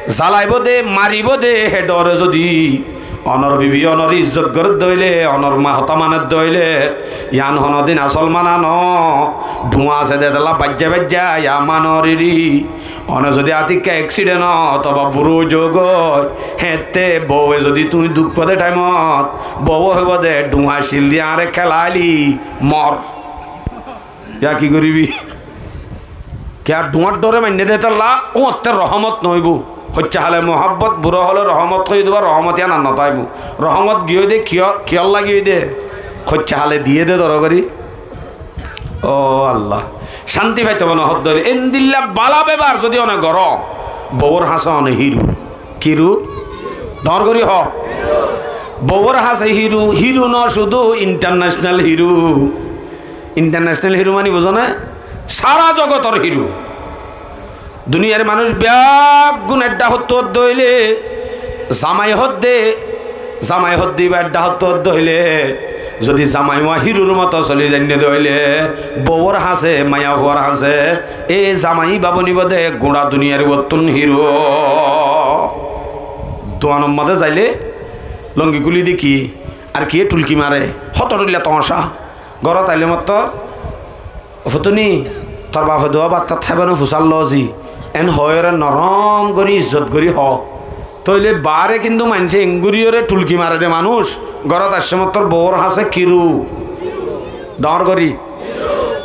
zalaibóu de, maribóu de, hé dhore zodi onor bibi onor izzot gorédde óile, onor ma hotá manédde óile, yían honodin asól mana noó. Dhuáñ asé de tolla baijja baijja yá manor iri. One zodi atikka eksiden ó, otóba burá ói zogói, héñtte bouwe zodi tuñí duk fo de thaimot, bouwe hoibóu de, "Dhuáñ accíl de añáre kélaili, mor." Yá ki goríbi? Kiyá dhuáñr dhore mainné de tolla, uñatte rohómot noóibou. Hoiccá hale muhábbot, burá hole rohómot hoiyé de íba, rohómot yían ar notáibou. Rohómot giyói de, kiyó-, kiyólla giyói de? Hoiccá hale diyé de doro gorí. Ó Allah, cánti faitó mone hoódde óile, endilla bála bebohár zodi one goró, bouwor hañsé one híru. Ki ru? Dhoóñr gorí hoó. Bouwor hañsé híru, híru noó cúdu, intarnecenal híru. Intarnecenal híru mani buzó né? Sára zogotor híru. Duniyair manúic beggún eddha hottú hoddé óile, zamai hoddé, zamai hoddé íba eddha hottú hoddé óile, zodi zamai uá hírur moto soli zainné de óile, bouwor hañsé, maiyafuar hañsé, e zamai íba bonibó de guñça duniyair uottún híru. Duanor modé zailé longi kúli de ki, ar kiyé thulki mare, hoto dhuilla toñcá. Górot ailé mottor, "Ó futuni, tor bafe duwá bát tát háiba né fusár loi?" En hoóiyoré norom gorí, izzot gorí hoó. Tóile baáre kintu maincé enggúriyoré thulki mare de manúic, górot aiccé mottor bouwor hañsé ki ru? Dhoóñr gorí.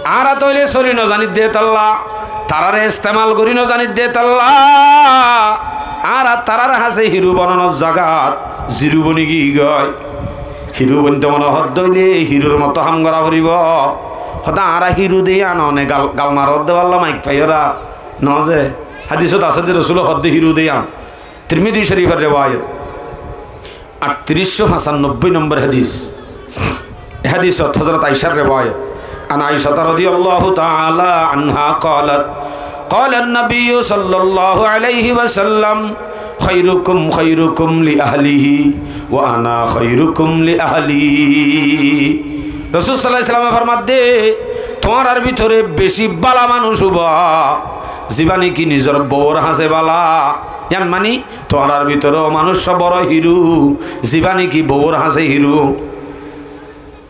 Añára tóile soli nozanír de tolla, taráre estemal gorí nozanír de tolla, añára tarár hañsé híru bononor zagat ziru boni giyói. Híru bointo mone hoódde óile hírur moto ham gorá foribó. Hoódde añára híru de yían one gal, gal maródde bálla maik faiyóra. Noó ze, hádisot asé de Rosúle hoódde híru de yían. Tirmidi Corifor rewayot, añctiriccó fañsanobbói nombor hadis. E hadis ot Hozorot Aishar rewayot. عن عائشة رضي الله تعالى عنها قالت: قال النبي صلى الله عليه وسلم: خيركم خيركم لأهله وأنا خيركم لأهلي. Rosul sallallahu alaihi wasallame formadde, tuáñrar bútore beci bála manúic óibo, zibá niki nizor bouwor hañsé bála. Yián mani, tuáñrar bútore ó manúic boro hiru, zibá niki bouwor hañsé hiru.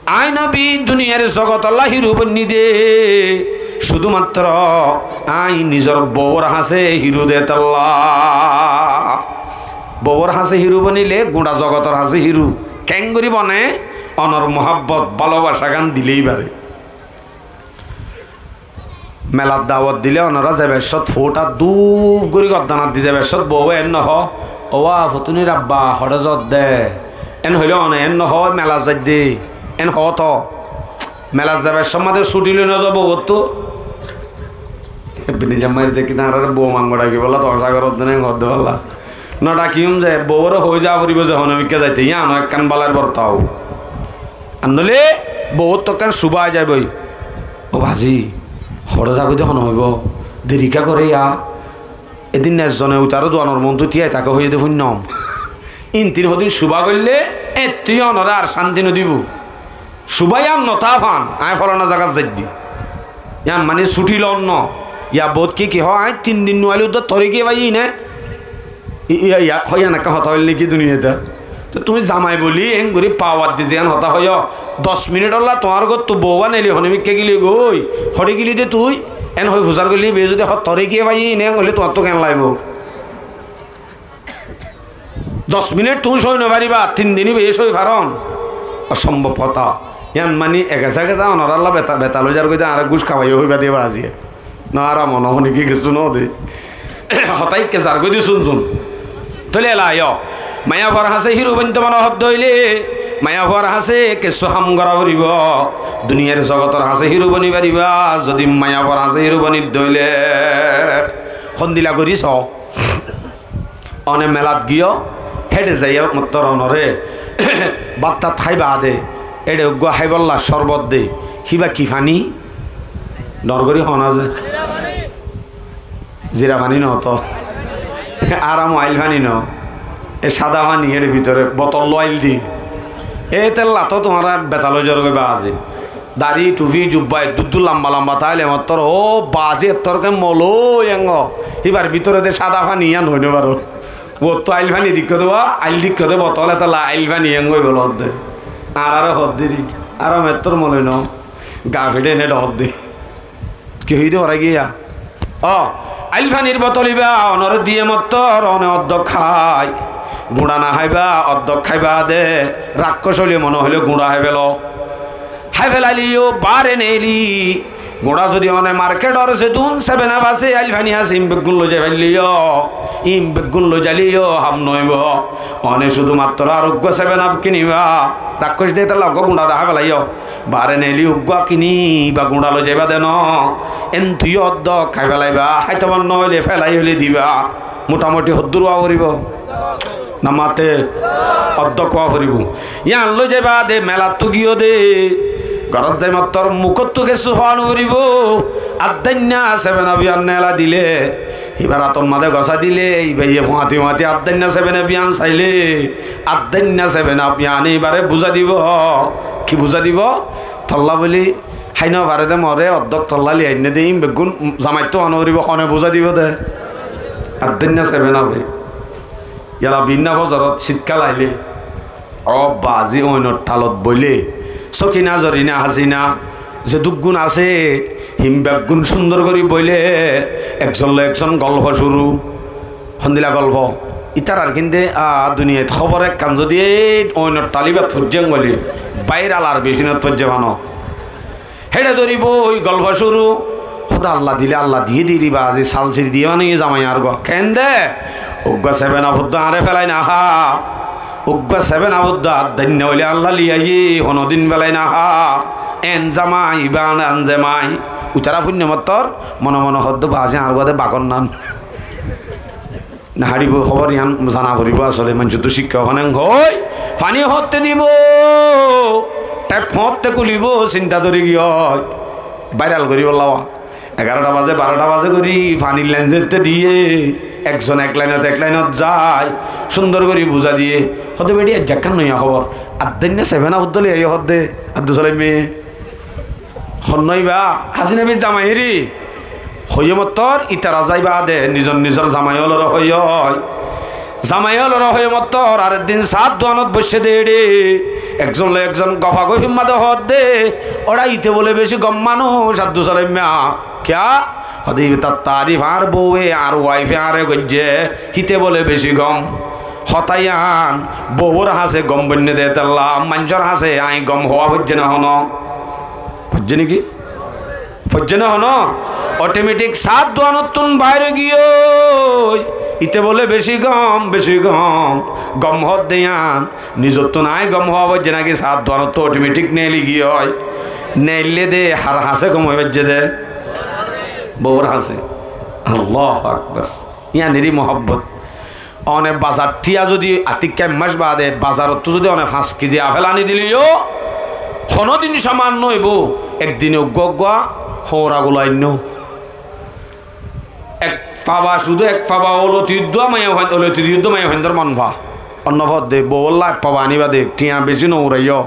Añí nobi duniyar zogotolla hiru boinní de, cúdumattro añí nizor bouwor hañsé hiru de tolla. Bouwor hañsé hiru boinníle guñça zogotor hañsé hiru. Keéngorí bone? Onor muhábbot, bálobacá gán dilé íbare. Melat dawot dilé onorá zaibar cót foóta dúf gorí gordanat di zaibar cót bouwe eén nohó, "Ówa, futunir abba, hoçé zodde?" Eén hoilé one eén nohó, "Melat zaidde," eén hoó toó. Melat zaibar cót mazé cúthi loi nozó bouwottú. Bini jammair dekí tañárar bou mango dhakibólla tomacá goródde né, eén hoódde bólla. Nodhakiyum ze, bouwore hoói za foribó ze honómikká zaite, yíano ekkán bálar bortau. Ar noóile bouwottu ekkán cúba ai zaibói. "Ó bazi, hoçé zagói de honó hoibó, deriká goré ya." Edin ezzone uitaró duanor montú tíyai táke hoiyé de fúinnom. Ín tin hodin cúba goillé, éttú yó onoré ar cánti nodibó. Cúba yían notá fan, aññí folana zagat zaiddi. Yían mani cúthi loón no. Ya bout ki ki hoó, aññí tin din nuailé uddá toré ki faiyí né? I-, iya, iya, hoó, yían ekkán hotá óil néki duniyait? Te tuñí zamai bóli eéngorí pawar di ziyán hotá hoiyó, doc minithólla tuáñr góttu bou bánaili honómikká gili gói, hoçé gili dé tui? Eén hoi fusár goillé íbayé zudi hoó toré ki faiyí né, eén hoilé tuáñttú keén laibóu? Doc minith tuñí sói nofaribá, tin din íbayé sói farón? Osombob hotá. Yían mani ek esa esa onorálla beta, beta loi zargói de, añáre gúc kabaiyó hoibá de baziye. Noó, añára mone hoó niki kessú noó de. Hotá ikká zargói de cúnzun. Tóile ela yó. Maiyafuar hañsé hiru bointo mone hoódde óile, maiyafuar hañsé kessú ham gorá foribó. Duniyar zogotor hañsé hiru boni faribá, zodi maiyafuar hañsé hiru bonidde óile. Hondila gorí soó. One melat giyó, héçe zaiyó mottor onoré bát tat hái baade, éçe uggúa háibolla córbot de, híba ki faní? Dhoóñr gorí hoó na ze? Zira faní noó toó. Añára moail faní noó. E sáda faní, éçe bútore botol loi ail de. Étella toó tuáñra beta loi zargói bazi. Dari, thufi, jubba eddúr dúr lamba lamba táile mottor, "Ó bazi, ettór ken molói engo." Híbar bútore de sáda faní yían hoi nofaró. Uottú ail faní deikkó de, uá, ail deikkó de botol, étella ail faní engo óibo hoódde. Añáráre hoódde ri, añára mettór molói noó. Gafeçé ene dhoódde. Ki hoiyé de horai giyé? Ó, ail fanir botol íba onoré diyé mottor, one oddok hái. Guñça no háiba, oddok háiba de, rakkóc óile mone hoilé guñça hái felo. Hái felailé yó baáre neeli. Guñça zodi one marketor zedún seven up asé, ail fani asé, ín beggún loi zai faillé yó, ín beggún loi zailé yó ham noóibo. One cúdu mattor ar uggúa seven up kiniba. Rakkóc de, étella uggúa guñça de hái felaiyó. Baáre neeli uggúa kini ba guñça loi zaiba de noó. Entú yó oddok hái felaiba, háito mon noóile felai óile diba. Mutamoti hoddúr ówa foribó? Namate oddok ówa foribó. Yían loi zaiba de melattú giyó de. Górot zai mottor mukóttu kessú hoó noforibó. Addainna seven up yían neela dile, híbar ator mazé gosá dile, íbaye fuañti fuañti addainna seven up yían sailé, addainna seven up yíane íbare buzá dibo. Ki buzá dibo? Tolla bóli hái nofaré de more, oddok tolla loi ainné de, ín beggún zamaittú hoó noforibó, hone buzá dibo de? Addainna seven up e. Yala binna fozorot cítkal ailé, ó bazi, oinor thalot boilé, Sókina, Zorina, Hasina, zedúggún asé, hín beggún cúndor gorí boilé, ekzon loi ekzon golfo cúru. Hondila golfo? Ítarar kinde, a, duniyait hóbor ekkán zodi ei oinor thal íbat foijjé goilé, bairal ar becinot foijjé fano. Héçe dóri boi golfo cúru. Hóde Allah dile, Allah diyé diri bazi, salsir diyé mane yé zamai añár gua. Keén de? Uggúa seven up uddúa añáre felai nahá. Uggúa seven up uddúa addainna óile Allah liyaiyé, honodin felai nahá. En zamai, iba an zamai. Uitará fúinno mottor, mone mone hoddé bazi añár gua de bagor nan. Naháribo, hóbor yián zana foribó asóle, maincóttu cíkka hon en hoi, faní hoótte dibou, tep hoótte kulibóu, sinta dóri giyói, báiral goríbolla. Egarota bazé, barota bazé gorí, fanír lain zette diyé, ekzon ek lainot, ek lainot zai, cúndor gorí buzái diyé. Hoódde beçi aijja ekkán noya hóbor, addainna seven up dóli aiyó hoódde, Abdus Salim. Honnúa íba? Hasina bibir zamai ri. Hoiyé mottor, ítara zai baade nizor nizor zamai ólore hoiyé. Zamai ólore hoiyé mottor, arek din saát duanot boiccé dé eçé. Ekzon loi ekzon gofa gofir mazé hoódde, óra íte bóle beci gom manúic, Abdus Salim mia. Kiyá? Hoódde íba tar taarif añár bouwe, añár waife añáre goijjé, híte bóle beci gom. Hotá yián, bouwor hañsé gom boinné dé tolla, maincór hañsé añí gom hoó foijjé né honó? Foijjé né ki? Foijjé né honó? Otometik saát duanottún bair ói giyói. Íte bóle beci gom, beci gom. Gom hoódde yián, nizottún añí gom hoó foijjé né ki saát duanottún otometik neeli giyói? Neillé dé har hañsé gom hoó foijjé dé? Bouwor hañsé. Allahu Akbar. Yián eri muhábbot. One bazar thiya zodi atikká ek mac baade bazarottú zodi one fañs kezi afel aní dile yó, honódin saman no óibo, ek dine uggúa uggúa houra gula ainno. Ek faba, cúdu ek faba óloti uddúa maiyafuain, óloti di uddúa maiyafuaindór mon fa. Onno fodde bouwolla ek faba aníba de, thiañ beci no uraiyó.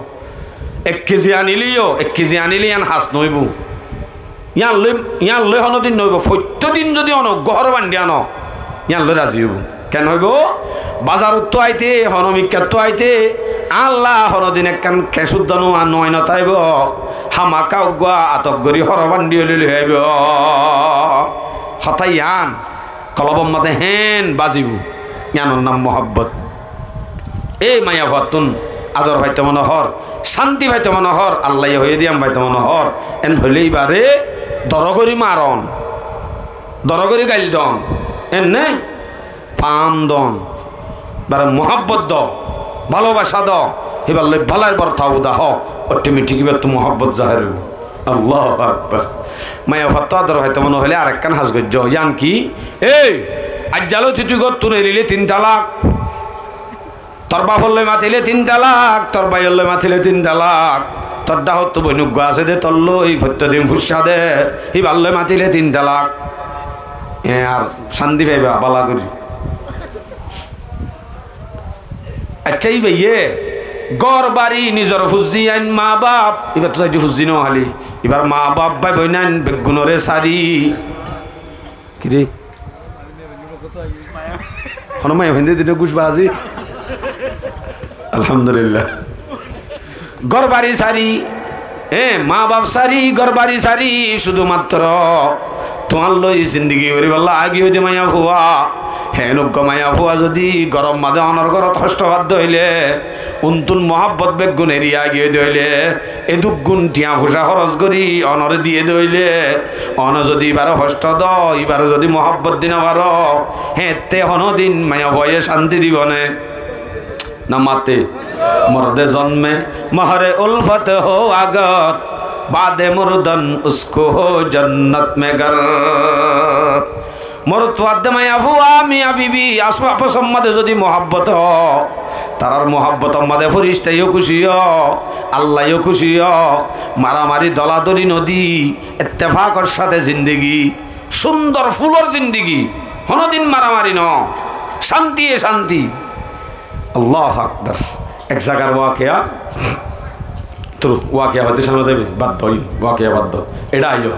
Ek kezi aníle yó, ek kezi aníle yián has no óibo. Yián loi, yián loi honódin no óibo. Foittó din zodi ono uggúa hóro bandi ano, yián loi razi óibo. Ken óibo? Bazarottú aite, hono mikkattú aite, añálla honódin ekkán keñc uddúa no, no ainot aibo. Hámaka uggúa atok gorí hóro bandi óile loi aibo. Hotá yián kolobor mazé héen bazibo. Yiánor nam muhábbot. Ei maiyafuattún ador faito mone hoór, cánti faito mone hoór, Allaye hoiyé dé yián faito mone hoór, en hoilé íbaré doro gorí maron, doro gorí gail don, enne fam don, íbaré muhábbot do, bálobaca do, íbar loi bálair bortau dahó, otometik íbattú muhábbot zahér óibo. Allahu Akbar. Maiyafuattú ador faito mone hoilé arekkán ham goijjó, yián ki? Ei, aijja lóti tui góttun erile tin talak. Tor bafor loi matilé tin talak, tor báiyor loi matilé tin talak. Tor dhákottú boin uggúa asé dé, tor loi foittó din fuissá dé, íbar loi matilé tin talak. E ar cánti faiba bála gorí. Accá, íbaye gór bari nizor fuzzi ain, ma baf, íbattú aijja fuzzi no háli, íbar ma baf, bái boin ain beggunore sári. Ki re? Hono maiyafuainde dine gucbazi. Alhamdulillah. Gór bari sári, e, ma baf sári, gór bari sári, cúdu matro tuáñr loi zindigi goríbolla aigiyói dé maiyafua. Héen uggúa maiyafua zodi góror mazé onor górot hoctho fadde óile, untún muhábbot beggún eri aigiyói dé óile, edúk gún thiañ fucá hóros gorí onore diyé dé óile, one zodi íbaré hoctho do, íbaré zodi muhábbot di no faro, héeñtte honódin maiyafuaye cánti dibo né? Namate, morde zonme mohre ulfot ho agar, bade murdan usko ho jannat me ghar. Morot fuadde maiyafua, miya bibi, asbab sommadde zodi muhábbot ó, tarár muhábbotor madé fírista yó kúci ó, Allah yó kúci ó, maramari doladoli no di, ittefakor sáte zindigi, cúndor fulor zindigi, honódin maramari no, cántiye cánti. Allahu Akbar. Ek zagar wakiya, turu wakiya hoite samne zaibi, bad do, wakiya bad do. Eçé aiyó.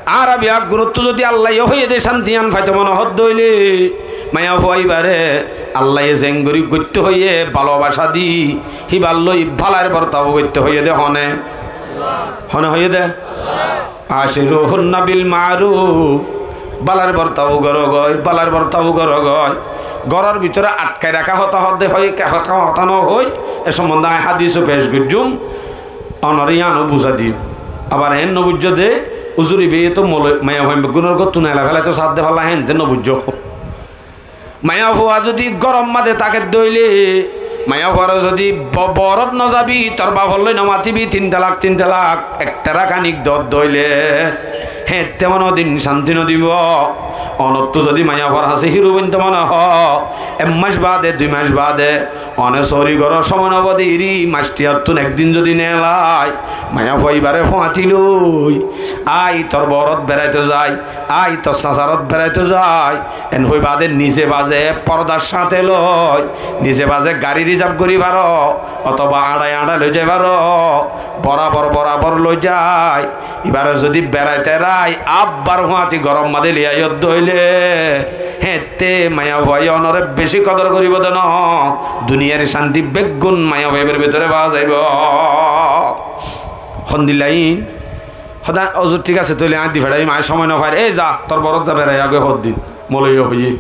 Añára biya gunottú zodi Allaye hoiyé dé cánti yián faito mone hoódde óile, maiyafua íbaré Allaye zeén gorí goittó hoiyé bálobaca di, híbar loi bálair bortau goittó hoiyé dé hone? Hone hoiyé dé? Aciruhunna bil maruf. Bálair bortau goró goi, bálair bortau goró goi. Góror bútore atkai raká hotá hoódde hoi, hotá, hotá no hoi, e sombonde añí hádis ó pec goijjúm, onore yián ó buzái diyum. Abar eén no buijjó dé, uzur, íbaye to moloi, maiyafua beggúnor góttun elai félai to saádde falla, héen te no buijjó. Maiyafua zodi góror madé tákedde óile, maiyafuare zodi bo-, boórot no zabi, tor bafor loi no matibi, tin talak, tin talak, ek talak anik doódde óile, héeñtte honódin cánti no dibo. Onottú zodi maiyafuar hañsé híru bointo mone hoó, ek mac baade, dui mac baade, one sóori gorór somoi nobóde eri mac tiyattún ekdin zodi neelai, maiyafua ibáre fúañti loi, "Ai, tor boórot beraito zai, ai, tor sasarot beraito zai," en hoi baade nize baze pordar sáñte loi, nize baze gari rizaf gorí faro, otóba añçai añçai loi zai faro, borabor borabor loi zai. Ibáre zodi beraite rai abbar fúañti goror mazé loi aiyódde óile, héñtte maiyafuaye onore beci kodor goríbo de noó, duniyar cánti beggún maiyafua ibár bútore faa zaibo. Hondilla iín? Hoó de, "Hozur, thík asé, tóile aññí di feçaiyum, aññí somoi nofair." "Ei za, tor boórot za berai agói hoddin, moloi óiye."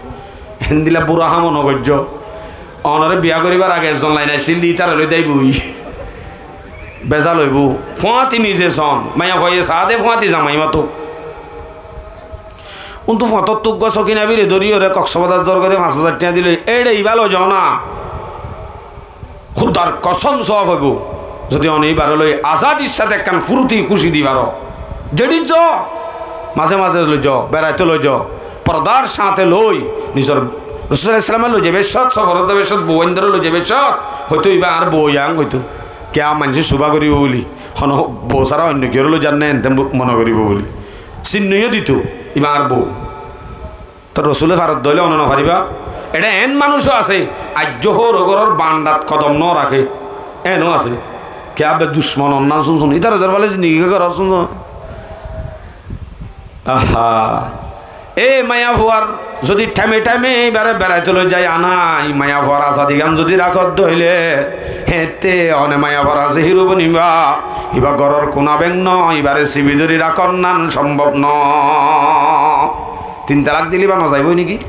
Héndilla bura ham nogoijjó. Onore biya goríbar age ezzon lain accíl de, ítare loi daibo. Bezal óibo. Fúañti nize son. Maiyafuaye saá de fúañti zamai matuk. Untu fotóttu uggúa sokina bíre dóriyoré Koksbazar zor gorí fañs házar tiañ dile, éçe ibá loi zoó na. Húdar kosóm sóab óibo. Zodi one ibáre loi azadir sáñte ekkán furti kúci di faro. Zeçé zoó, maze maze loi zoó, beraito loi zoó. Pordar sáñte loi, nizor Rosul sallallahu alaihi wasallame loi zaibar cót, soforot zaibar cót, bou aindóre loi zaibar cót, hoitó ibá añár bou yián hoitó. Kiyá maincé cúba goríbo buli, hono bou sára oinno kiyóre loi zar né ente mone goríbo buli. Sinno yó dito, ibá añár bou. Tóu Rosule farot dóile one nofaribá? Eçé eén manúic ó asé, aijjó hóor gór or barandat kodom nóraké. Eén ó asé. Kiyá be ducmon onnán cúnsun. Ítarar zor fale zindigi ké gorór cúnsun. Aha. E maiyafuar zodi thaime thaime íbaré beraito loi zai anai, maiyafuar azadi gán zodi rakódde óile, héñtte one maiyafuar asé híru bonibá, íba góror kuná beng no, íbaré sibi dóri rakónnán sombob no. Tin talak dile íba nozaibói niki?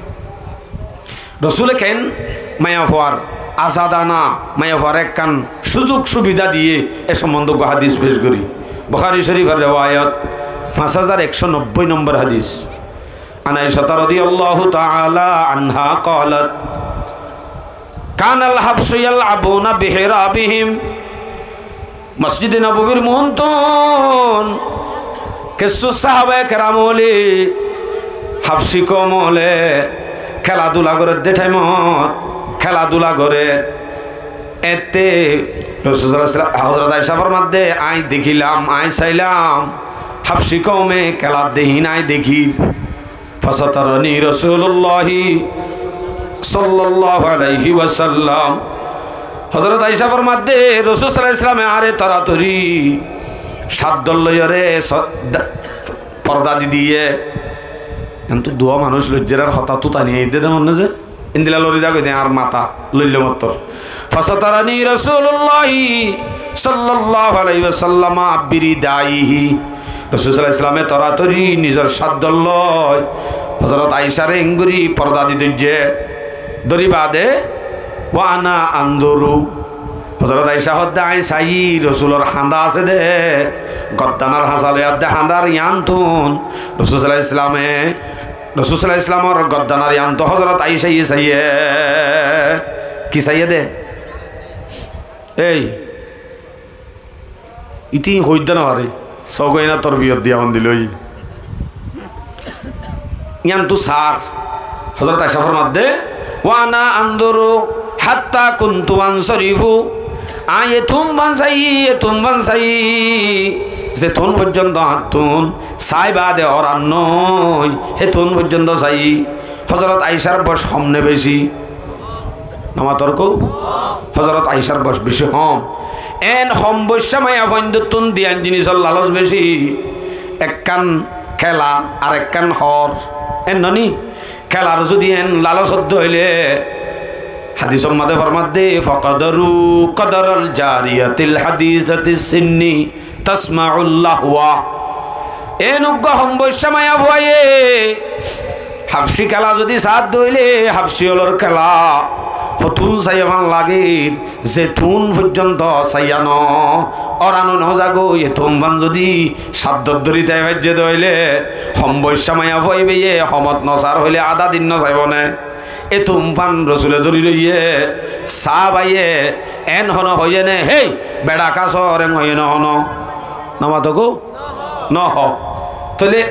Rosule keén maiyafuar azadana, maiyafuaré ekkán cúzuk cúbida diyé, e sombonde uggúa hádis pec gorí. Bukári Córifor rewayot, fañs házar ekcó nobbói nombor hádis. عن عائشة رضي الله تعالى عنها قالت: كان الحبش يلعبون بحرابهم. Mosjide Nobobir muúntu kessú sáhabaye keram ókkole Habci koum ókkole kéla dula gorédde thaimot kéla dula gorér. Étte Rosul sallallahu alaihi wasallam, Hozrot Aisha formadde, aññí dekílam, aññí sailám, Habci koume kéla de híin aññí dekír. فسترني رسول الله صلى الله عليه وسلم. Hozrot Aisha formadde, Rosul sallallahu alaihi wasallame añáre toratori cádor loiyóre so-, da-, porda di diyé. Entú duwa manúic loijjér ar hotá tutani aiyédde de mone ze. Endilla lori zagói de añár mata loille mottor. فسترني رسول الله صلى الله عليه وسلم بردائه. Rosul sallallahu alaihi wasallame toratori nizor cádor loi Hozrot Aishare engorí porda di dóijje. Dóri baade, وأنا أنظر. Hozrot Aisha hoódde aññí saiyí Rosulor hañdá asé de, goddanor hañsa loiyadde hañdár yiántun Rosul sallallahu alaihi wasallame Rosul sallallahu alaihi wasallamor goddanor yiántu Hozrot Aishaye saiyé. Ki saiyé de? Ei, íte hoóidde nofaré. Sógoi na torbiyot diya hondilla óiye. Yiántu saár. Hozrot Aisha formadde, وأنا أنظر حتى كنت أنصرف. Aññí etún fan saiyí, etún fan saiyí, zetún foijjonto añáttun sai baade oran noói, hétun foijjonto saiyí. Hozrot Aishar boc hom ne beci? Namator kou? Hozrot Aishar boc beci hom. En hom boiccá maiyafuaindóttun diyan jinisor laloc beci. Ekkán kéla, ar ekkán hoor. En noni? Kélar zodi en laloc ódde óile, hadisor mazé formadde, فقدروا قدر الجارية الحديثة السن تسمع اللهو. En uggúa hom boiccá maiyafuaye Habci kéla zodi saádde óile, Habci ólor kéla hotún saiya fan lagér, zetún foijjonto saiya no, oran no zagói, etún fan zodi cádor dóri tái faijje de óile, hom boiccá maiyafua íbaye homot no saár hoilé adá din no saibó né? Etún fan Rosule dóri loiyé, saábaye en hono hoiyé né, héi, beça ká soór en hoiyé né hono? Namato kou? Noho. Tóile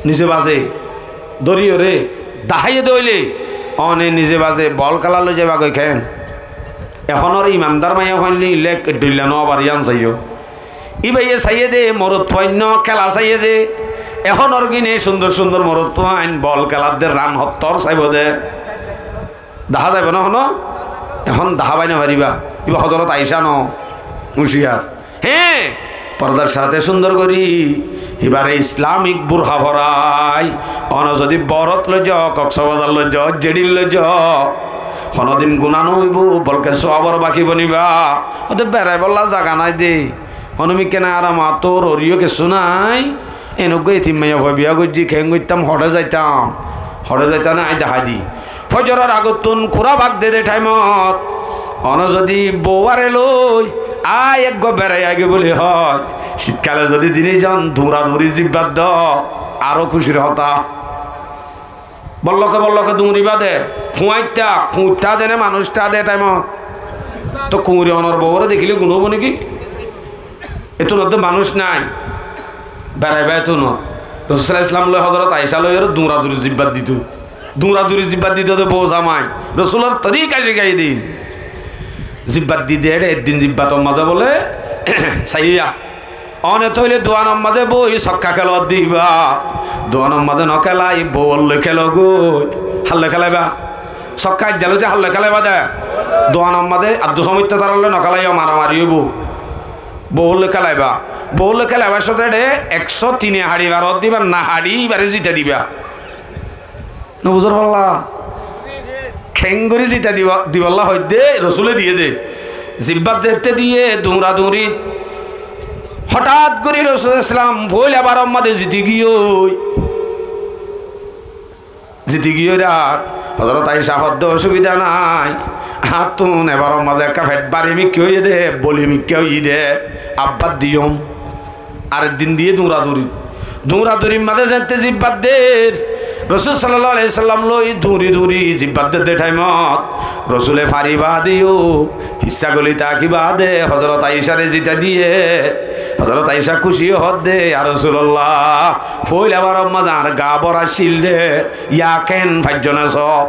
nize baze Dóriyoré daháiye dé óile, one nize baze bol kéla loi zaiba goi ken? Ehónor imandar maiyafuain loi lek dhoilla no abar yián saiyó. Íbaye saiyé dé morotfuain no kéla saiyé dé. Ehónor gine cúndor cúndor morotfuain bol kélar dé, ran hottór saibó dé. Dahá zaibo na hono? Ehón dahá bai no fariba. Íba Hozorot Aisha no, huciyar. Hé, pordar sáte cúndor gorí híbare Islamik burka forai. Ono zodi Borot loi zo, Koksbazar loi zo, Jedit loi zo, honodin guná no óibo, bolke sowabor baki boniba. Óte beraibolla zaga nai dé. Hono mikká nai, aram ator oriyó kessú nai. Enogga etim maiyafua biya goijjí, keén goittám, hoçé zaitam, hoçé zaitam nai, añí dahái di. Fojoror agottún kura bak de de thaimot, ono zodi bou are loi, ai eggua berai aigoi buli hoó, citkale zodi dini zon dura duri zibbat do, aró kucir hotá. Bolloke bolloke duñriba de, fuañitta, kuñitta de ne manúic ta de thaimot. Tó kuñri onor bouwore dekíle guná óibo né ki? Etún de manúic nai, beraiba etún. Rosul sallallahu alaihi wasallam loi Hozorot Aisha loi aró duñra-duñri zibbat dito. Duñra-duñri zibbat dito de bou zamai. Rosulor torika cikai din. Zibbat dide ere eddin zibbator mazé bole saiya. One tóile duanor mazé boi sokka kelot diba. Duanor mazé no kelai, bouwor loi kelo goi. Hár loi kelaiba? Sokka aijja loi de hár loi kelaiba de? Duanor mazé addu somoitta tarar loi no kelaiyo, maramari óibo. Bouwor loi kelaiba. Bouwor loi kelaibar sóte de ekcó tine haçi bar diba, no haçi ibare zita diba. No buzor falla? Keéngorí zita diba, diballa hoidde, Rosule diyé de. Zibbat zette diyé, duñra-duñri. Hotát gorí Rosul Islam foila baror mazé ziti giyói. Ziti giyói ar Hozorot Aisha hoódde osubida nai. Añáttun ebaror mazé ekká fet bari mikká óiye de, boli mikká óiye de. Abbar diyum. Areddin diyé duñra-duñri. Duñra-duñrir mazé zeéñtte zibbat der, Rosul sallallahu alaihi wasallam loi duñri-duñri zibbat der de thaimot, Rosule fari baade yó, fissá goli taki baade Hozorot Aishare zita diyé. Hozorot Aisha kúci hoódde, "Ya Rosulullah, foila baror mazé añár gaa bor accíl de, yá keén faijjó na só."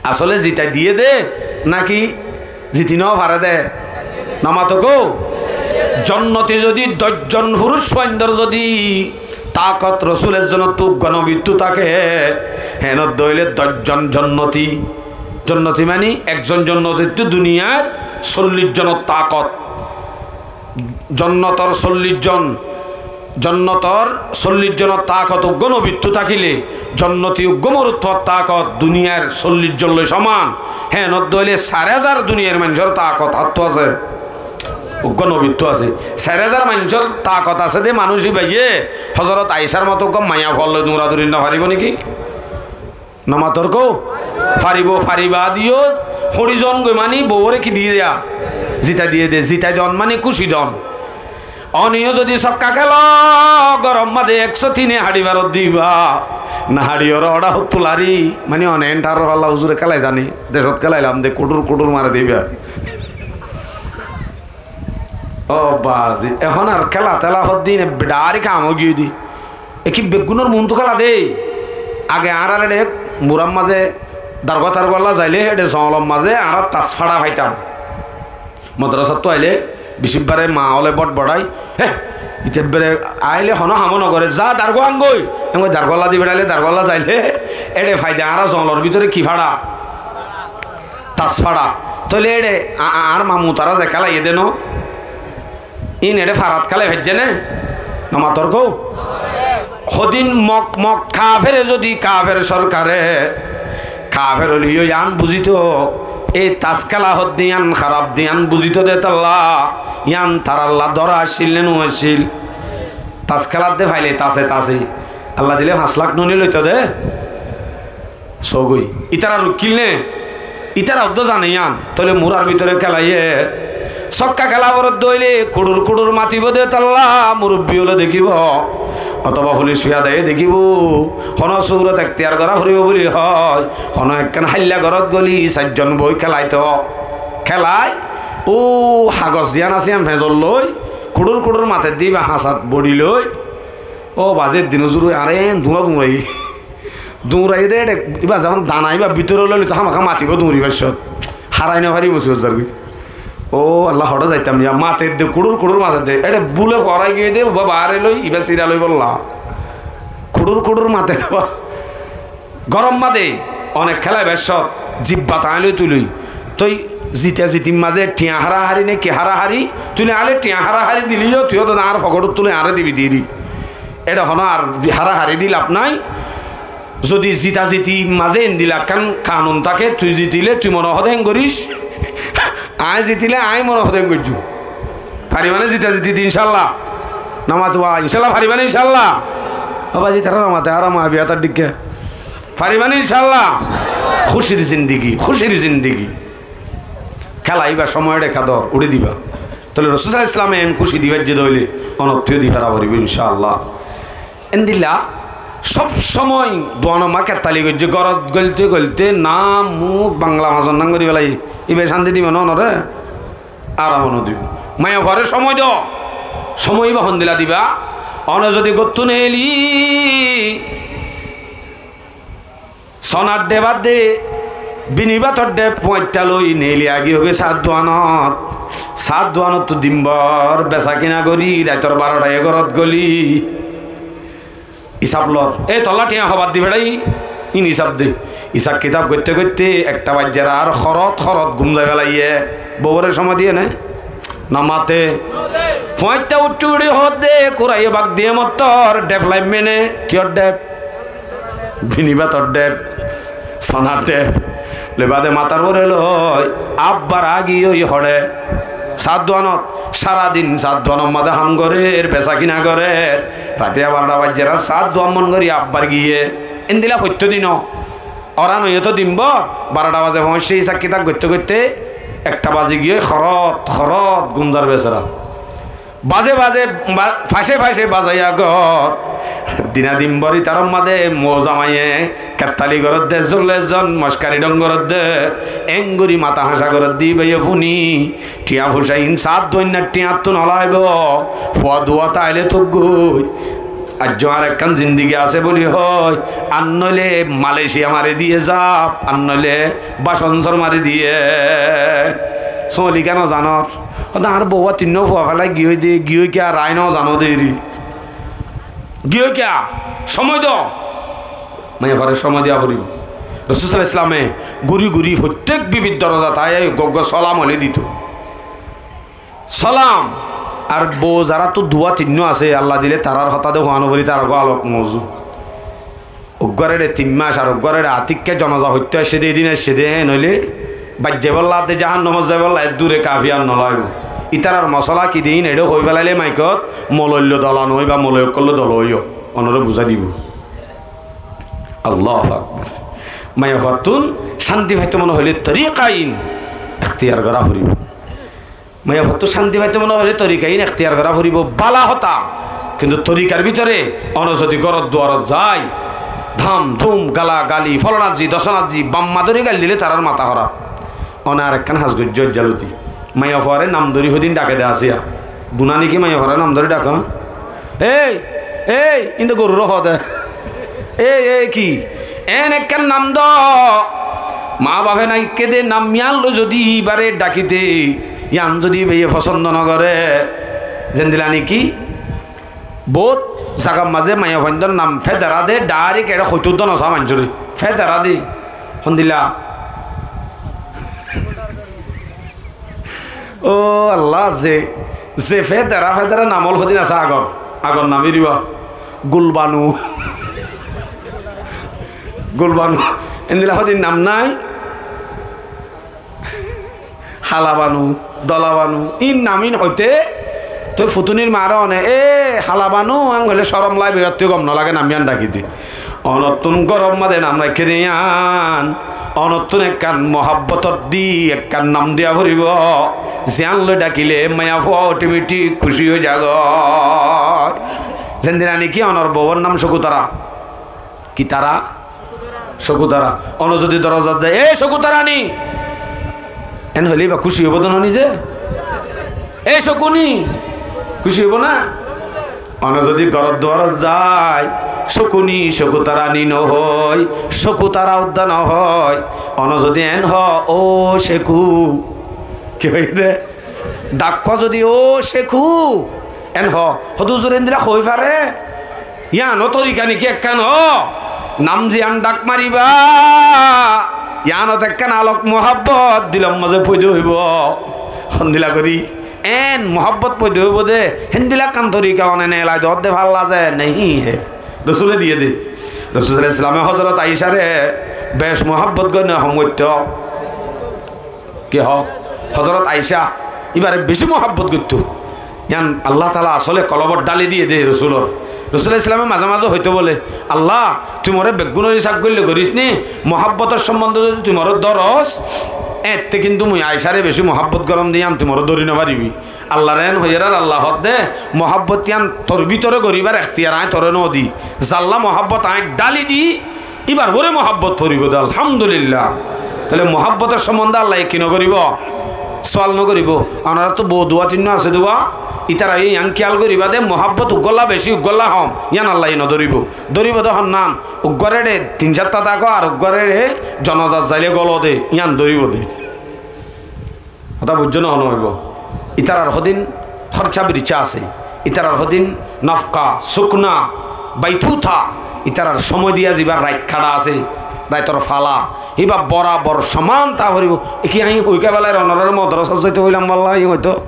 Asóle zita diyé de náki ziti no fare de? No mato kó? Jonnoti zodi doc zon furúc fuaindor zodi takot Rosul ezzonottu uggwá nobittú táke, hénot dóile doc zon jonnoti. Jonnoti mani ekzon jonnotittú duniyar sollic zonor takot. Jonnotor sollic zon, jonnotor sollic zonor takot uggwá nobittú tákile, jonnoti uggwá morotfuar takot duniyar sollic zon loi soman. Hénot dóile sair házar duniyar maincór takot hattú asé? Uggwá nobittú asé. Sair házar maincór takot asé de manúic ibáye Hozorot Aishar moto uggwá maiyafuar loi duñra-duñri no faribó né ki? No mator kó? Faribó, fari baade yó hoçi zon goi mani bouwore ki diyé de? Zita diyé de. Zita don mani kúci don. One yó zodi sokka kelo, góror mazé ekcó tine haçi barot diba. No haçi ore oçá hottú lari. Mani one entrar falla huzure kelai zani. Decot kelailam de, kuçur kuçur mare diba. Ó bazi, ehón ar kéla-téla hoddin e bidari kam ói giyói de. E ki beggúnor muúntu kéla de. Age añárar eçé murar mazé dargua-targualla zailé, eçé zoñlor mazé añára tas fáça faitam. Modorasáttu ailé, bicibbare maa óle botboçai, "He, ite ebbere ailé honó hamó nogoré, za dargua angói." Engói dargualla di feçailé, dargualla zailé, eçé faide añára zoñlor bútore ki fáça? Tas fáça. Tóile eçé a-, a-, añár mamu tará ze kélaiyé dé no? Ín eçé farat kélai faijjé né? No mator kó? Hodin mok mok kafere zodi kafer sorkare, kafer óile yó yián buzito, ei tas kéla hodde yián haraf de yián buzito de tolla, yián taralla dóra accíl né no accíl? Tas kélat de faile tase tase. Alla dile fañs lak noni loito de. Sógoi. Ítara rukkíl né? Ítara uddó zane yián. Tóile murar bútore kélaiyé. Sókka kéla boródde óile kuçur-kuçur matibó de tolla murubbi óle dekíbo. Otóba fulic fiyadaye dekíbo. Honó surot ektiyar gorá foribó buli hoói. Honó ekkán háilla górot góli sair zon boi kélaito. Kélai. Ó hagos diyan asé yián feñzol loi. Kuçur-kuçur mateddé íba hañsat boçi loi. Ó bazi, eddin uzur añáre en duñra duñrai. Duñraiyé dé éçe, íba zehón dana íba bútore loi loito hámaká matibóu duñribár cót. Hárai nofarí musibót zargói. Ó Allah, hoçé zaitam, yá mater dé, kuçúr kuçúr mater dé. Éçe búle foórai giyói dé, uggúa baáre loi, íba sira loi bolla. Kuçúr kuçúr mater dé. Górom mazé onek kéla ibár cót, zibba tañí loi tui loi. Toi zita zitir mazé thiañ hárahári né ki hárahári, tui loi añáre thiañ hárahári dilé yó, tui yó to añár fokótot tui loi añáre dibi diri. Éçe honó ar hárahári di laf nái. Zodi zita zitir mazé endilla ekkán kanun táke, tui zitilé tui mone hoó dé héen goríc, aññí zitilé aññí mone hoó dé héen goijjum. Faribá né zita ziti di, incállah? Nomatuwa, incállah, faribá né, incállah? Ó bái, zitara nomate, añára ma biyatar dikká. Faribá né, incállah? Kúcir zindigi, kúcir zindigi. Kéla íba cómoi éçe kador uçí diba. Tóile Rosúl sallallahu alaihi wasallame eén kúci dibar zé dóile, onottú yó di fara foribó, incállah. Endilla sób cómoi duanor mazé kettali goijjé, górot góilte góilte nam muk bangla mazor nam gorí félaiye. Íbaye cánti dibou né onoré? Aram no dibou. Maiyafuaré cómoi do. Cómoi íba hondilla diba? One zodi góttú neeli sonar dheb ar de, bini bátor dheb fuañitta loi neeli agiyói saát duanot. Saát duanottú dinbor besakina gorí raitor barotaye górot góli. Isab lor. Ei tolla thiañ hobar di feçái, ín isab de. Isab kitab goitté goitté ekta baijjar ar horot horot gum zai félaiye. Bouwóre cómoi diyé né? Nomate. Fuañitta uçí uçí hoódde, kuraye bak diyé mottor, dheb laimé né? Kiyór dheb? Bini bátor dheb, sonar dheb. Loi bade matar uore loi, abbar agiyói hoçé. Saát duanot, saradin saát duanor mazé ham gorér, besakina gorér. Ratiya barota baijjar ar saát duan mon gorí abbar giyé. Endilla foittó dino. Óran óiye to dinbor, barota baze foóñiccé, isab kitab goitté goitté ekta bazi giyói, horot horot gum zar besara. Baze baze, ba-, fañse fañse bazaiya gór. Dina dinbor ítarar mazé mou zamaiye kettali gorédde, ezzon loi ezzon mockari dhong gorédde, engorí mata hañca gorédde, íbaye fúni, thiañ fucá iín saát duainnar thiañttú nolaibó, fua duwa táile tuggúi. Aijjó añár ekkán zindigi asé bóli hoói, ar noóile Malaysia mari diyé zaf, ar noóile bácon sór mari diyé. Sóolikán no zanor. Óde añár bouwa tinnúa fua félai giyói de, giyói kiyá ar aññí no zano de eri. Giyói kiyá? Cómoi do. Maiyafuaré cómoi diya foribó. Rosúl sallallahu alaihi wasallame gúri gúri foittek bibir dorozat aái aái uggúa uggúa solam óile dito. Solam. Ar bou zaráttu duwa tinnúa asé, Allah dile tarár hotá de hoóno fori, tarár gó alok mouzu. Uggúar eçe tin mac, ar uggúar eçe atikká zonaza foittó aiccé de, edin aiccé de, héen óile baijjaibolla de, jahannamot zaibolla eddure kafi ar nolaibó. Ítarar mosola ki de ín eçé hoi félaile maikot, moloilloi dola no óiba, moloi ókkol loi dola óiyo. Onoré buzái dibou. Allahu Akbar. Maiyafuattún cánti faitó mone hoilé torika iín ektiyar gorá foribó. Maiyafuattú cánti faitó mone hoilé torika iín ektiyar gorá foribó, bála hotá. Kintu torikar bútore one zodi góror duarot zai, dham dhum, gala gali, fólana zi, dosana zi, bamma dóri gail dilé tarár matá hóraf. One arekkán ham goijjó, ijjalóti. Maiyafuaré nam dóri hodin dhake de asé yá. Guná né ki maiyafuaré nam dóri dhaka? Éi, éi, índe goruré hoó de. Éi, éi ki? Eén ekkán nam do. Maa bafe naikké de nam yián loi zodi íbaré dhakité, yián zodi íbaye fosóndo nogoré, zendila niki bout zagar mazé maiyafuaindór nam fédera de, dhairek eçé hoitó dó nosá maincóre. Fédera de. Hondila? Ó Allah, ze, ze fédera, fédera nam ól hodin asé agor, agor nam iriba. Gulbanu. Gulbanu. Endila hodin nam nái? Halabanu, Dolabanu. Ín nam ín hoité toi futunir maáre one, "E Halabanu," en hoilé corom laibo, yóttu gom nolage nam yián dhakité. Onottún góror mazé nam raikké de yián, onottún ekkán muhábbotor di ekkán nam diya foribó, ziyán loi dhakile maiyafua otometik kúci ói zagói. Zendila niki onor bouwor nam Cokutara. Ki tara? Cokutara. One zodi dorozat zai, "E Cokutara ni?" En hoilé íba kúci óibo de no nize? "E Coku ni?" Kúci óibo na? One zodi góror duarot zai, cókuni, cóku tarani nohói, cóku tara uddá nohói. Ono zodi en hoó, "Ó céku." Ki hoiyé dé? Dhak hoó zodi, "Ó céku." En hoó, hoddúr endilla hoói fare? Yíano torika niki ekkán hoó? Nam ziyán dhak maribá, yíanot ekkán alok muhábbot dilor mazé foida óibo. Hondilla gorí? En muhábbot foida óibo dé, héndilla ekkán torika one neelai doódde falla ze nehi hé. Rosule diyé dé. Rosul sallallahu alaihi wasallame Hozorot Aishare bec muhábbot goijjé né hom goittó? Ki hoó? Hozorot Aisha íbare beci muhábbot goittó. Yían Allah taala asole kolbot dháli diyé dé Rosulor. Rosul sallallahu alaihi wasallame mazé mazé hoitó bóle, "Allah, tui more beggúnor hísab goille goris né, muhábbotor sombonde zodi tui more dóros, ette kintu mui Aishare beci muhábbot gorom dé yían tui more dóri nofaribi." Allar en hoiyér ar Allah hoódde, "Muhábbot yían tor bútore goríbar ektiyar añí tore nodi. Zalla muhábbot añí dháli di, íbar uore muhábbot foribó dé, Alhamdulillah." Tóile muhábbotor sombonde Allaye ki nogoríbo? Sual nogoríbo? Onorattú bou duwa tinnúa asé duwa, ítara yían kiyal goríba dé, muhábbot uggúalla beci, uggúalla hom, yían Allaye nodóribo. Dóribo dé honnán, uggúare tin sátta táko, ar uggúare zonazat zaile golo dé, yían dóribo dé. Hotá buijjó né, hono hoibo? Ítarar hodin hórca biricá asé, ítarar hodin nofka, sukna, baitúta, ítarar somoi diya ziba rait kaça asé, raitor fala, híba borabor soman tá foribó. E ki añí hoiká felair, onoráre modorasat zaito hoilam balla añí hoitó.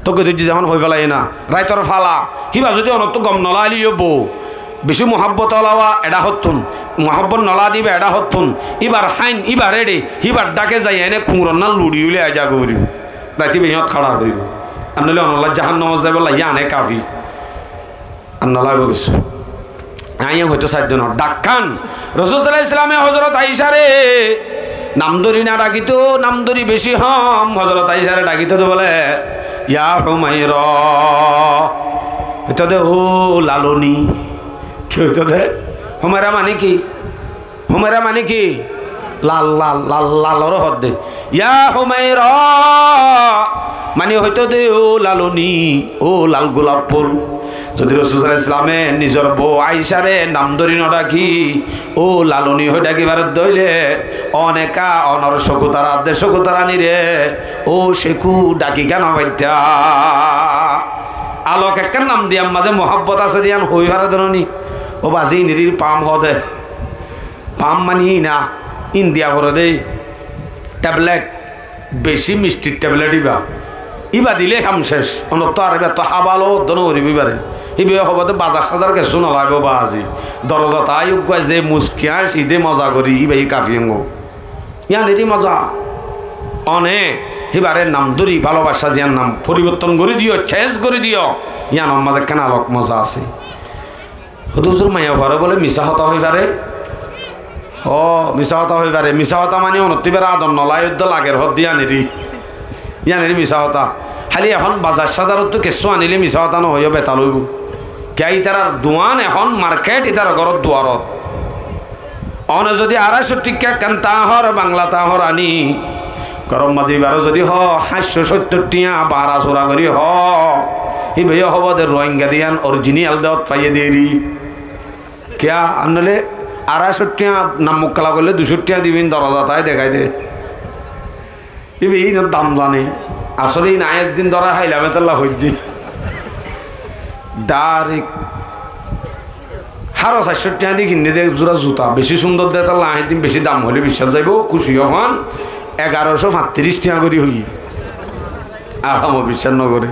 Tói dóijje zehón hoi felaiyé na, raitor fala, híba zodi onottú gom nolaileyó bou, beci muhábbot olawa eçá hottún, muhábbot nolá de íba eçá hottún, íbar háin, íbar éçe, híbar dháke zai ene kuñror nán luçi óile aijja gorí. Raití beñót hára gorí. Ar noóile onolla jahannamot zaibólla yíane kafi. Ar nolaibo kessú. Aññí hoitó sair zonor dhákkán. Rosul sallallahu alaihi wasallame Hozorot Aishare nam dóri no dhákito, nam dóri beci hom. Hozorot Aishare dhákito de bóle, "Ya Humaira." Hoitó de, "Ó laloni." Ki hoitó de? Humaira mani ki? Humaira mani ki? Lal, lal, lal, lalore hoó de. "Ya Humaira," mani hoitó de, "Ó laloni, ó lal gulap ful." Zodi Rosul sallallahu alaihi wasallame nizor bou Aishare nam dóri no dháki, "Ó laloni" hoi dháki fare de óile, oneka onor cóku tara de cóku taranire, "Ó céku" dháki kiyá no faittá? Alok ekkán nam diyar mazé muhábbot asé de yían hoi fare de no ni? Ó bazi, inir pam hoó de. Pam mani hína, India fore de tablet, beci mistir tablet íba. Íba dile ham cec, onottú ar íbattú hábalo dóno goríbo íbare. Íbaye hobo de bazar sazar kessú nolaibo bazi. Dorozat aái uggúa ze muski añcé de moza gorí, íbaye kafi engo. Yían eri moza. One híbare nam dóri, bálobacá ziyán nam foribotton gorí diyo, cec gorí diyo. Yíanor mazé ekkán alok moza asé. Hoddúr maiyafuare bóle misá hotá hoi fare? Ó, misá hotá hoi fare. Misá hotá mani onottú íbar ador nolai uddá lager hoó de yían eri. Yían eri misá hotá. Háli ehón bazar sazarottú kessú anile misá hotá no hoiyó betal óibo. Kiyá ítarar duan ehón market ítarar góror duarot. One zodi aráico thíkka ekkán tañhor, bangla tañhor aní, góror mazé íbare zodi hoó háñtco sóttor thiañ bañra sura gorí hoó, íbaye hobo de Rohingya de yían orijinal de, ót faiyé de eri. Kiyá? Ar noóile aráico thiañ nam mukkala goille duicó thiañ dibin, dorozat aái dekhái de. Íba inor dam zane. Asóle ín aññí ek din dórai háilam, étalla hoiddé. Dháirek háro saircó thiañ di kinné de ek zura zuta, beci cúndor de, étalla aññí din beci dam hoilé biccác zaibo, kúci óiyo fán, egarocó fañtiric thiañ gorí hoiyé. Ar hamo biccác nogoré.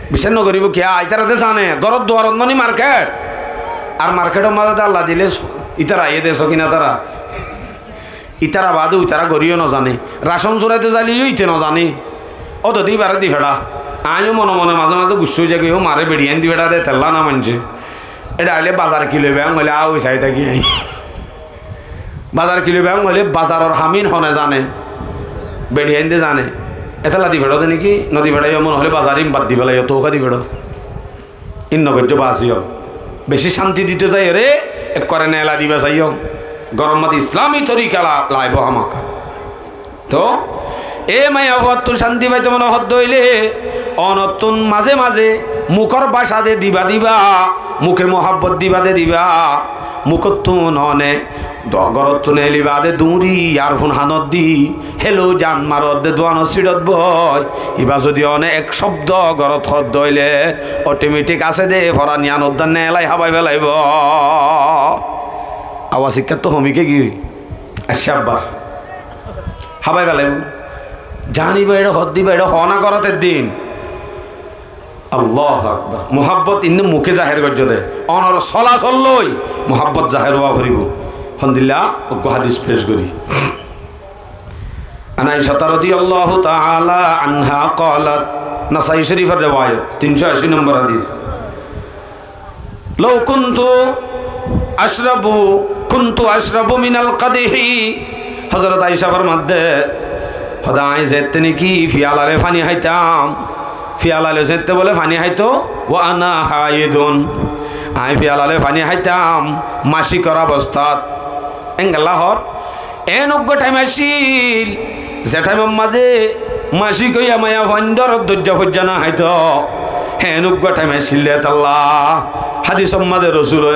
Biccác nogoríbo kiyá? Ítara de zane, góror duarot no ni market. Ar marketor mazé de Allah dile, ítara aiyé de, sókina tara. Ítara baade uitara goríyo nozané. Racón suraito zaileyó íte nozané. Ódodi íbaré difeçá. Aññíyo mone mone mazé mazé guccá ói zaigói, ó maré beçiyain difeçá dé, tella na maincé. Éçe ailé bazar ki loiba hoilé, á, ói sai táki aññí. Bazar ki loiba hoilé, bazaror ham ín hone zane? Beçiyain de zane. Étella difeçá de né ki? Nodifeçáiyo, mone hoilé bazar ín bad difelaiyó, touka difeçá. Ín nogoijjó, baásiyo. Beci cánti dito zaiyóre, ekkuare neela diba saiyó. Góror mazé islami torika la-, laibo hámaká. Toóu, e maiyafuattú cánti faito mone hoódde óile, onottún mazé mazé Mukór báca de diba diba, muke muhábbot diba de diba, mukóttun one, do-, górottun eli baade duñri yarfun hanot di, helou zan marot de duanor siçot boi, iba zodi one ek cóbdo górot hoódde óile, otometik asé de foran yián uddá neelai hábai félaibo. Awas ikká to homi ke ki? Accá abbar. Hábai félaibo. Zan iba eçé hoódde iba eçé hoó na górot eddin. Allahu Akbar. Muhábbot inde muke zahér goijjó de. Onor solasol loi muhábbot zahér ówa foribó. Hondilla, uggwá hádis pec gorí. عن عائشة رضي الله تعالى عنها قالت، Nasai Córifor rewayot, tin cót ací nombor hádis. لو كنت أشرب، كنت أشرب من القدح. Hozorot Aisha formadde, hoóde añí zeéñtte niki fiyala loi faní háitam, fiyala loi zeéñtte bóle faní háito, وأنا حائض, añí fiyala loi faní háitam macíkor obostát. Engella hoór, eén uggwá thaim accíl, ze thaimor mazé macík óiya maiyafuaindór dóijja foijja no háito, eén uggwá thaim accíl de tolla. Hádisor mazé Rosule,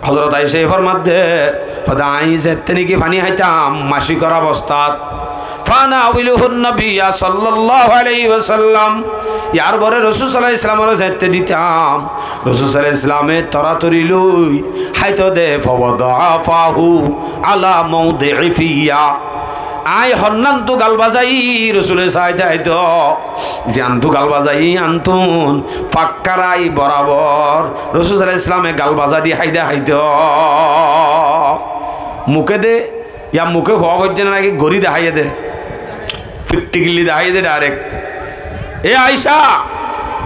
Hozorot Aishaye formadde, hoóde añí zeéñtte niki faní háitam macíkor obostát, فأناوله النبي صلى الله عليه وسلم. Yar fore Rosul sallallahu alaihi wasallamore zeéñtte ditam, Rosul sallallahu alaihi wasallame toratori loi háito de, فوضع فاه على موضع في. Añí honnántu gal bazai Rosule saáite háito, ziyántu gal bazai yíanttun fakkár ái borabor Rosul sallallahu alaihi wasallame gal bazai di háide háito. Muke de, ya muke hoó foijjé na naki gorí deháiye de, fittigilli deháiye de dairek. E Aisha,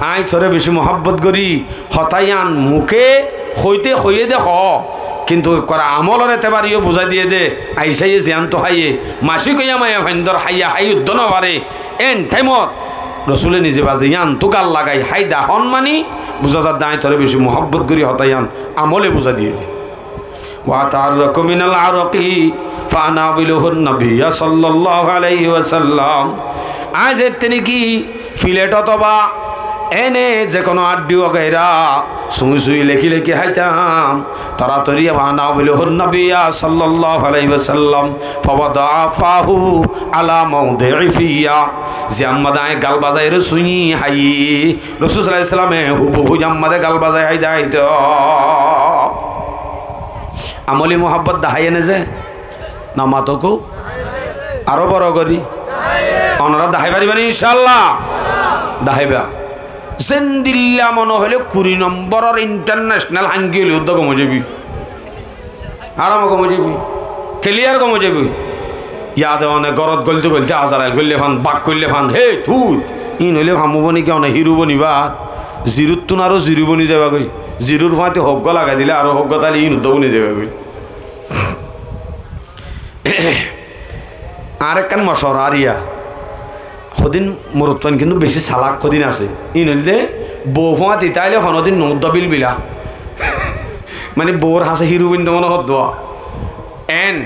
añí tore beci muhábbot gorí, hotá yían muke hoite hoiyé de hoó, kintu ekkán amolor etebare yó buzái diyé de, Aishaye ziyántu háiye, macík óiya maiyafuaindór háiya hái uddó no fare, eén thaimot Rosule nize baze yíantu gal lagai háida hon mani buzá zadde añí tore beci muhábbot gorí, hotá yían amole buzái diyé de. وأتعرق من العرق فأناوله النبي صلى الله عليه وسلم. Añí zeéñtte niki filet otóba ene ze kono addhi wagaira sui sui leki leki háitam, toratori, فأناوله النبي صلى الله عليه وسلم فوضع فاه على موضع في. Ziyán mazé añí gal bazaire sui háiyi, Rosul sallallahu alaihi wasallame hubuhu ziyán mazé gal bazai háide háito. Amoli muhábbot deháiye né ze? No mato kó? Aró boro gorí. Onora dahái faribá né, incállah? Dahaiba. Zendilla mone hoilé kuri nombóror intarnecenal hangi óile uddá gom ói zaibi. Aram gom ói zaibi. Kiliyar gom ói zaibi. Yade one górot góilte góilte azarail goille fán, bak goille fán, hé, tui. Íin óile ham óibo né ki, one hiru boniba. Ziruttún aró ziru boni zaiba goi. Zirur fúañti hoggúa lagai dile aró hoggúa táile íin uddá boni zaiba goi. Añár ekkán mocwara ar iya. Hodin morotfuain kintu beci salak hodin asé. Íin óilde bou fúañti táile honodin no uddá bilbila. Mani bour hañsé hiru boin de mone hoddúa. Eén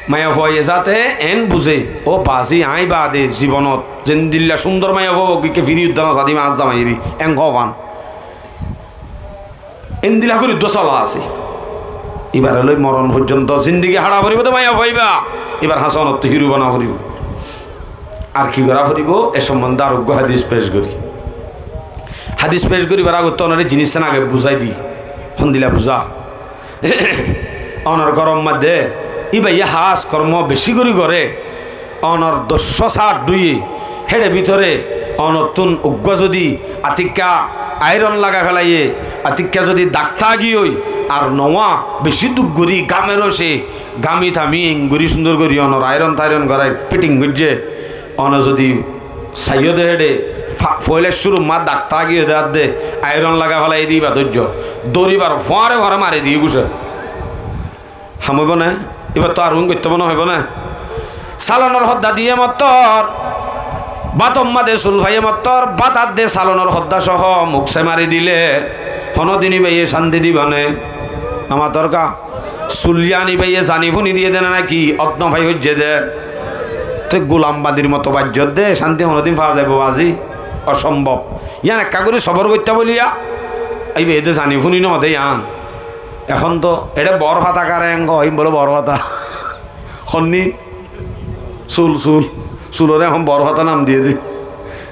maiyafuaye zate eén buzé, ó bazi, aññí baade zibonot zendilla cúndor maiyafua uggúa firi uddá no sadim añár zamaiyóre, eén hoó fán. Endilla gorí uddúa sola asé. Íbaré loi moron foijjonto zindigi haça foribó de maiyafua íba. Íbar hañsé onottú hiru bana foribó. Ar ki gorá foribó? E sombonde ar uggúa hádis pec gorí. Hádis pec goríbar agottú onore jinis san age buzái di. Hondilla buzá? Onor góror maze íbaye hás kormo beci gorí goré. Onor doccwá saát dúiye, héçe bútore onottún uggúa zodi atikká airon lagai félaiye, atikká zodi dak tágiyoi, ar nowá beci duk gorí gámor uore gámi tami engorí cúndor gorí onor airon tairon gorái fiting goijjé, one zodi saiyó de héçe fa-, foila cúrur mazé dak tágiyoi de adde airon lagai félaiye de íba dóijjo, dóribar fuáñre fuáñre mari diyé gúsa. Ham óibo né? Íbattú ar uún goittó mone hoibo né? Salonor hoddá diyé mottor, bátor maze sul faiyé mottor, bát adde salonor hoddá soho muk se mari dile, honódin íbaye cánti diba né? Amator ka? Sul yían íbaye zani fúni diyé de né náki ot no fai hoijjé de? Te gulam badir moto baijjó de, cánti honódin faa zaibo bazi? Osombob. Yián ekká gorí sobor goittá boliya. Íba ede zani fúni no de yián. Ehón to eçé bor fata kare engo, hín bole bor fata. Honni? Sul, sul. Sulore ehón bor fata nam diye de.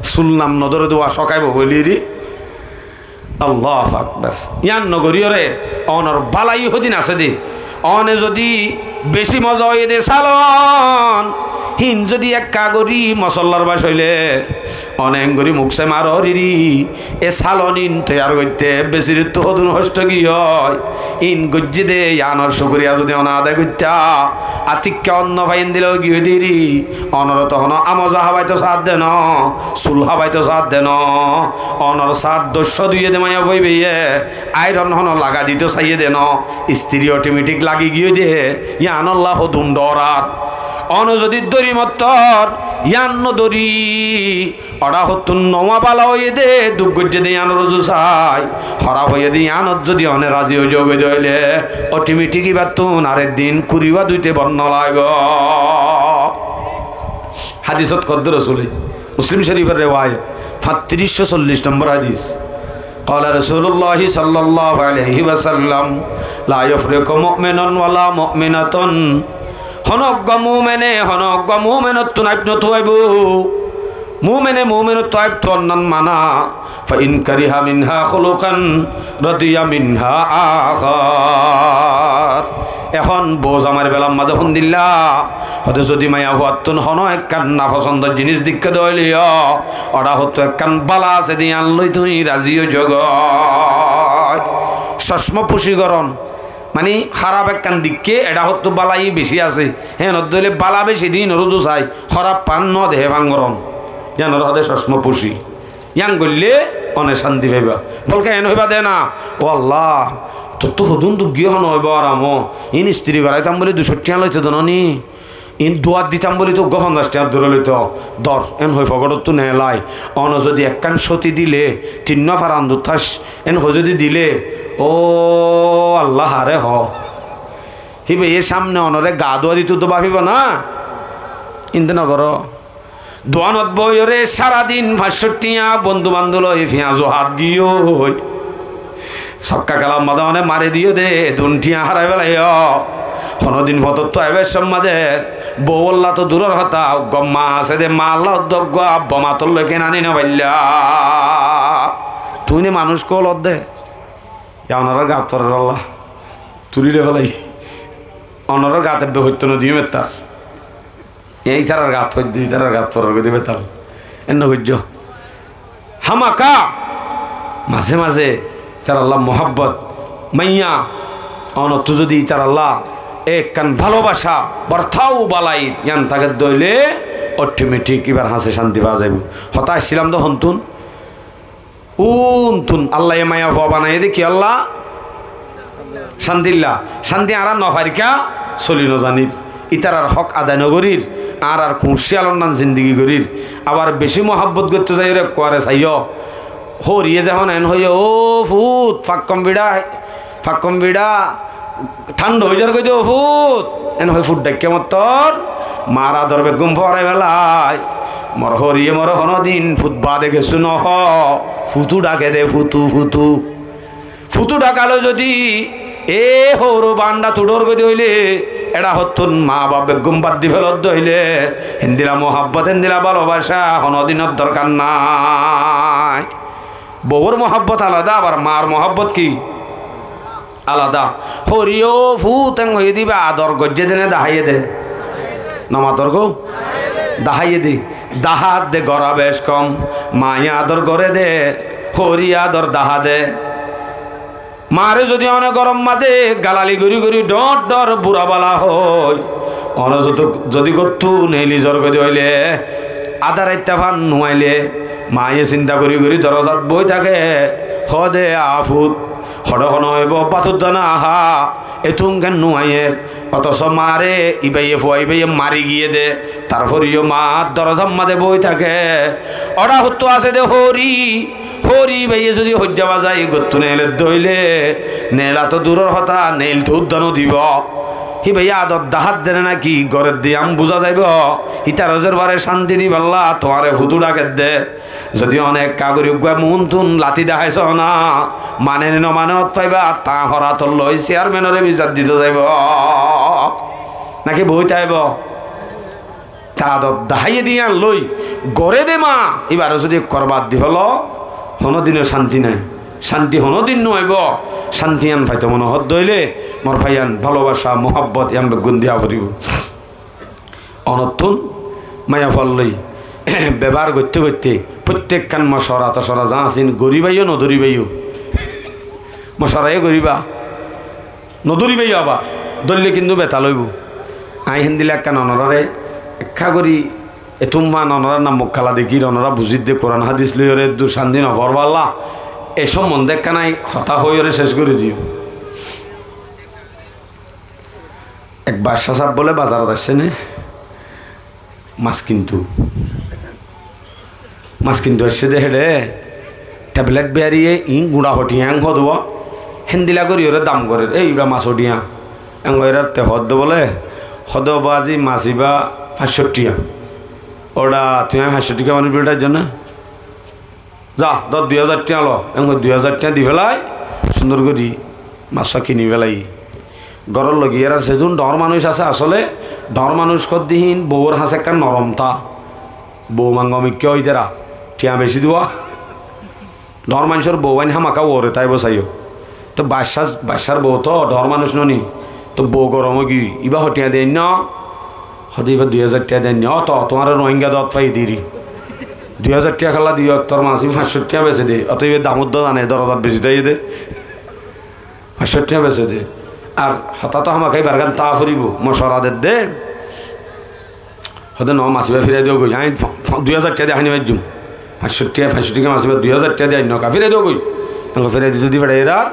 Sul nam no dóre de, wa sokaibo boli ri. Allahu Akbar. Yián no goríyore, onor bálai hodin asé de. One zodi beci moza óiye de salon, hín zodi ekká gorí mosollar bac óile, one engori mukse maror iri, e salon ín toiyar goitté besirttu hodun hosto giyói, ín goijjé de yiánor cukuriya zodi one adai goittá, atikka onno faiyen dile giyói de iri, onor to hono amoza habaito saat de no, sul habaito saat de no, onor saat doccó duiye de maiyafua íbaye, airon hono laga dito saiye de no, istiri otometik lagi giyói de, yiánolla hodun dórar. One zodi dóri mottor, yián no dóri, oçá hottún nowa bála óiye de, duk goijjé de yiánor uzu sai, hóraf óiye de yiánot zodi one razi ói zagói de óile, otometik íbattún areddin kuriwa duite bon no laibo. Hadisot hoddé Rosule, Muslim Corifor rewayot, fañtiríc cót sollic nombor hadis. قال رسول الله صلى الله عليه وسلم: لا يفرق مؤمن ولا مؤمنة. Honó uggwá mumene honó uggwá mumenottún aib no tuwaibo. Mumene mumenottú aib tuwonnan mana. فإن كره منها خلقا رضي منها آخر. Ehón bou zamair belar mazé hondilla, hóde zodi maiyafuattún honó ekkán nafosondor jinis deikkó de óileyo, oçá hottú ekkán bála asé de yián loi tuñí razi ói zagói. Cocmo fuci goron, mani hóraf ekkán deikké, eçá hottú bálai beci asé, héen óile bála beci de inor uzu sai, hóraf fán no dehé fán goron. Yiánore hóde cocmo fuci. Yián goille one cánti faiba. Bolke en hoiba de na, "Ó Allah, tottú hodún duk giyé hon óibo aram ó. Ín istiri goraitam buli dui cót thiañ loito de no ni? Ín duat ditam buli to uggwá fonzaic thiañ dóri loito. Dór," en hoi fogoçottú neelai. One zodi ekkán cóti dile, tinnúa faran dut táic, en hoi zodi dile, "Ó Allah, haré hoó." Híbaye samne onore gaa dua dito de báfibo na? Ín de no goró. Duanot boiyóre sára din fañs cót thiañ bondú bandó loi fiyañzo hát giyói. Sokka kelar mazé one mari diyó de, edún thiañ hárai félaiyo. Honódin fotottú aibar somot mazé bouwolla to duror hotá, uggwá maa asé de, maalla uggwá abba maa tolloi kenani no failla. Tuñí ne manúic kúol ódde? Ya onorar gaat forer Allah. Tulí re félai. Onorar gaat ebbe foitto no diyum ettar. E itarar gaat foidde, itarar gaat forer goi dibe tal. En no goijjo. Hámaka mazé mazé itaralla muhábbot, maiya, onottú zodi itaralla ekkán bálobaca, bortau bálair yián táke de óile, otometik ibar hañsé cánti faa zaibo. Hotá aiccílam de hontún? Úntun Allaye maiyafua banaiyé de kiyólla? Cántilla. Cánti añára no fair ká, soli no zanir. Ítarar hók adai no gorir, añárar kuñcíyalor nan zindigi gorir. Abar bicí muhábbot goittó zaiyóre ekkuare saiyó. Hóoriye zehón en hoiyé, "Ó fut, fakkon biçá, fakkon biçá, thánda ói zargoi de ó fut," en hoi fut dhaikké mottor, maar ador beggún forai félai. Mor hóoriye more honódin fut baade kessú no hoó, futu dhake de, futu, futu. Futu dhaka loi zodi e hóoro banda tuçor goi de óile, eçá hottún maa baf beggún bad di félor de óile, héndilla muhábbot, héndilla bálobaca honódinor dorkar nái. Bouwor muhábbot alada, abar maar muhábbot ki? Alada. Hóoriye ó fut en hoiyé de íba ador goijjé de né daháiye de? No mator gó? Daháiye de. Dahá de gora bec kom. Maaye ador goré de, hóoriye ador dahá de. Maare zodi one gorom mazé galali gorí gorí dhoóñr dhoóñr bura bala hoói, one zodi, zodi gottú neeli zor goi de óile, adá raitta fán nuaile, maaye sinta gorí gorí dorozat boi táke, hoó de, "A fut, hoçé hone óibo, bátor dana há, etún ken nuaiyer?" Otoso maare ibáye, fua ibáye mari giyé de, tarfore yó maar dorozar mazé boi táke. Oçá hottú asé de hóori, hóori ibáye zodi hoijja bazai gottú neeler de óile, neela to duror hotá, neel to uddá no dibo. Híba yí adot dahádde né náki gorédde yián buzá zaibou. Hítar ozor fare cánti dibálla tuáñre futu dhakédde. Zodi onek kagori uggúa muúntun lati daháiso na, mane né nomane ót faiba, taá horator loi ciyarmenore bisar dito zaibou. Náki boói táibou? Te adot daháiye de yían loi goré de ma, íbaré zodi ekkor bad di félo, honódinor cánti nái. Cánti honódin no aibó. Cánti yían faito mone hoódde óile, mor faiyan, bálobaca, muhábbot yían beggún diya foribóu. Onottún maiyafuar loi bebohár goitté goitté, fottíkkán mocora tocora za asín, goríbaiyó nodóribaiyó. Mocoraiyó goríba. Nodóribaiyó abar, dóille kintu betal óibou. Aññí héndilla ekkán onoráre ekká gorí etúm fán onorár nam mukkala dekír, onorá buzídde Kuran hádis loiyóre eddur cánti noforbálla, e sombonde ekkán aññí hotá hoiyóre céc gorí diyum. Ek baccá sáb bóle bazarot aiccé né, mas kintu. Mas kintu aiccé de héçe, teblet biyariye iín guñça hoçiya eñ hoódde, héndilla goríyoré dam gorér, "Éi, ibá masor thiañ." Eñ hoiyóre te hoódde bóle, hoódde, "Óu baázi, mas ibá fañccót thiañ." "Óra, tui aññí fañccót thiañ manúic bóli tháijjo né? Za, dór, dui házar thiañ lo." Eñ hoiyóre dui házar thiañ di félai, cúndor gorí mas ibá kiní félaiye. Góror logi erar sedún dhoóñr manúic asé, asóle dhoóñr manúic hoódde híin bouwór hañsé ekkán norom tá. Bou manga mikká óitera, thiañ bicí duwa. Dhoóñr maincór bou ain hámaka uore táibou saiyó. Te baccá, baccár bou to dhoóñr manúic noní. Te bou gorom óigiyói, ibá hoçiya de ainná? Hoódde ibá dui házar thiañ de ainná. Ó to, tuáñre Rohingya de ót faiyé diri. Dui házar thiañ kiyólla diyós, tor mas ibá fañccót thiañ besé de. Ó to ibá dam uddá zane, dorozat beci táiye de. Fañccót thiañ besé de. Ar hotá to hámaka íbar gán táa foribóu, mocora dedde. Hoódde, "Noó, mas ibá fírai diyó goi, aññí fa-, fa-, dui házar thiañ di aháni faijjum." Fañccót thiañ, fañccót thiañ mas ibá dui házar thiañ di ainná ká, "Fírai diyó goi." Eñ hoiyóre fírai dito di feçaiyérar.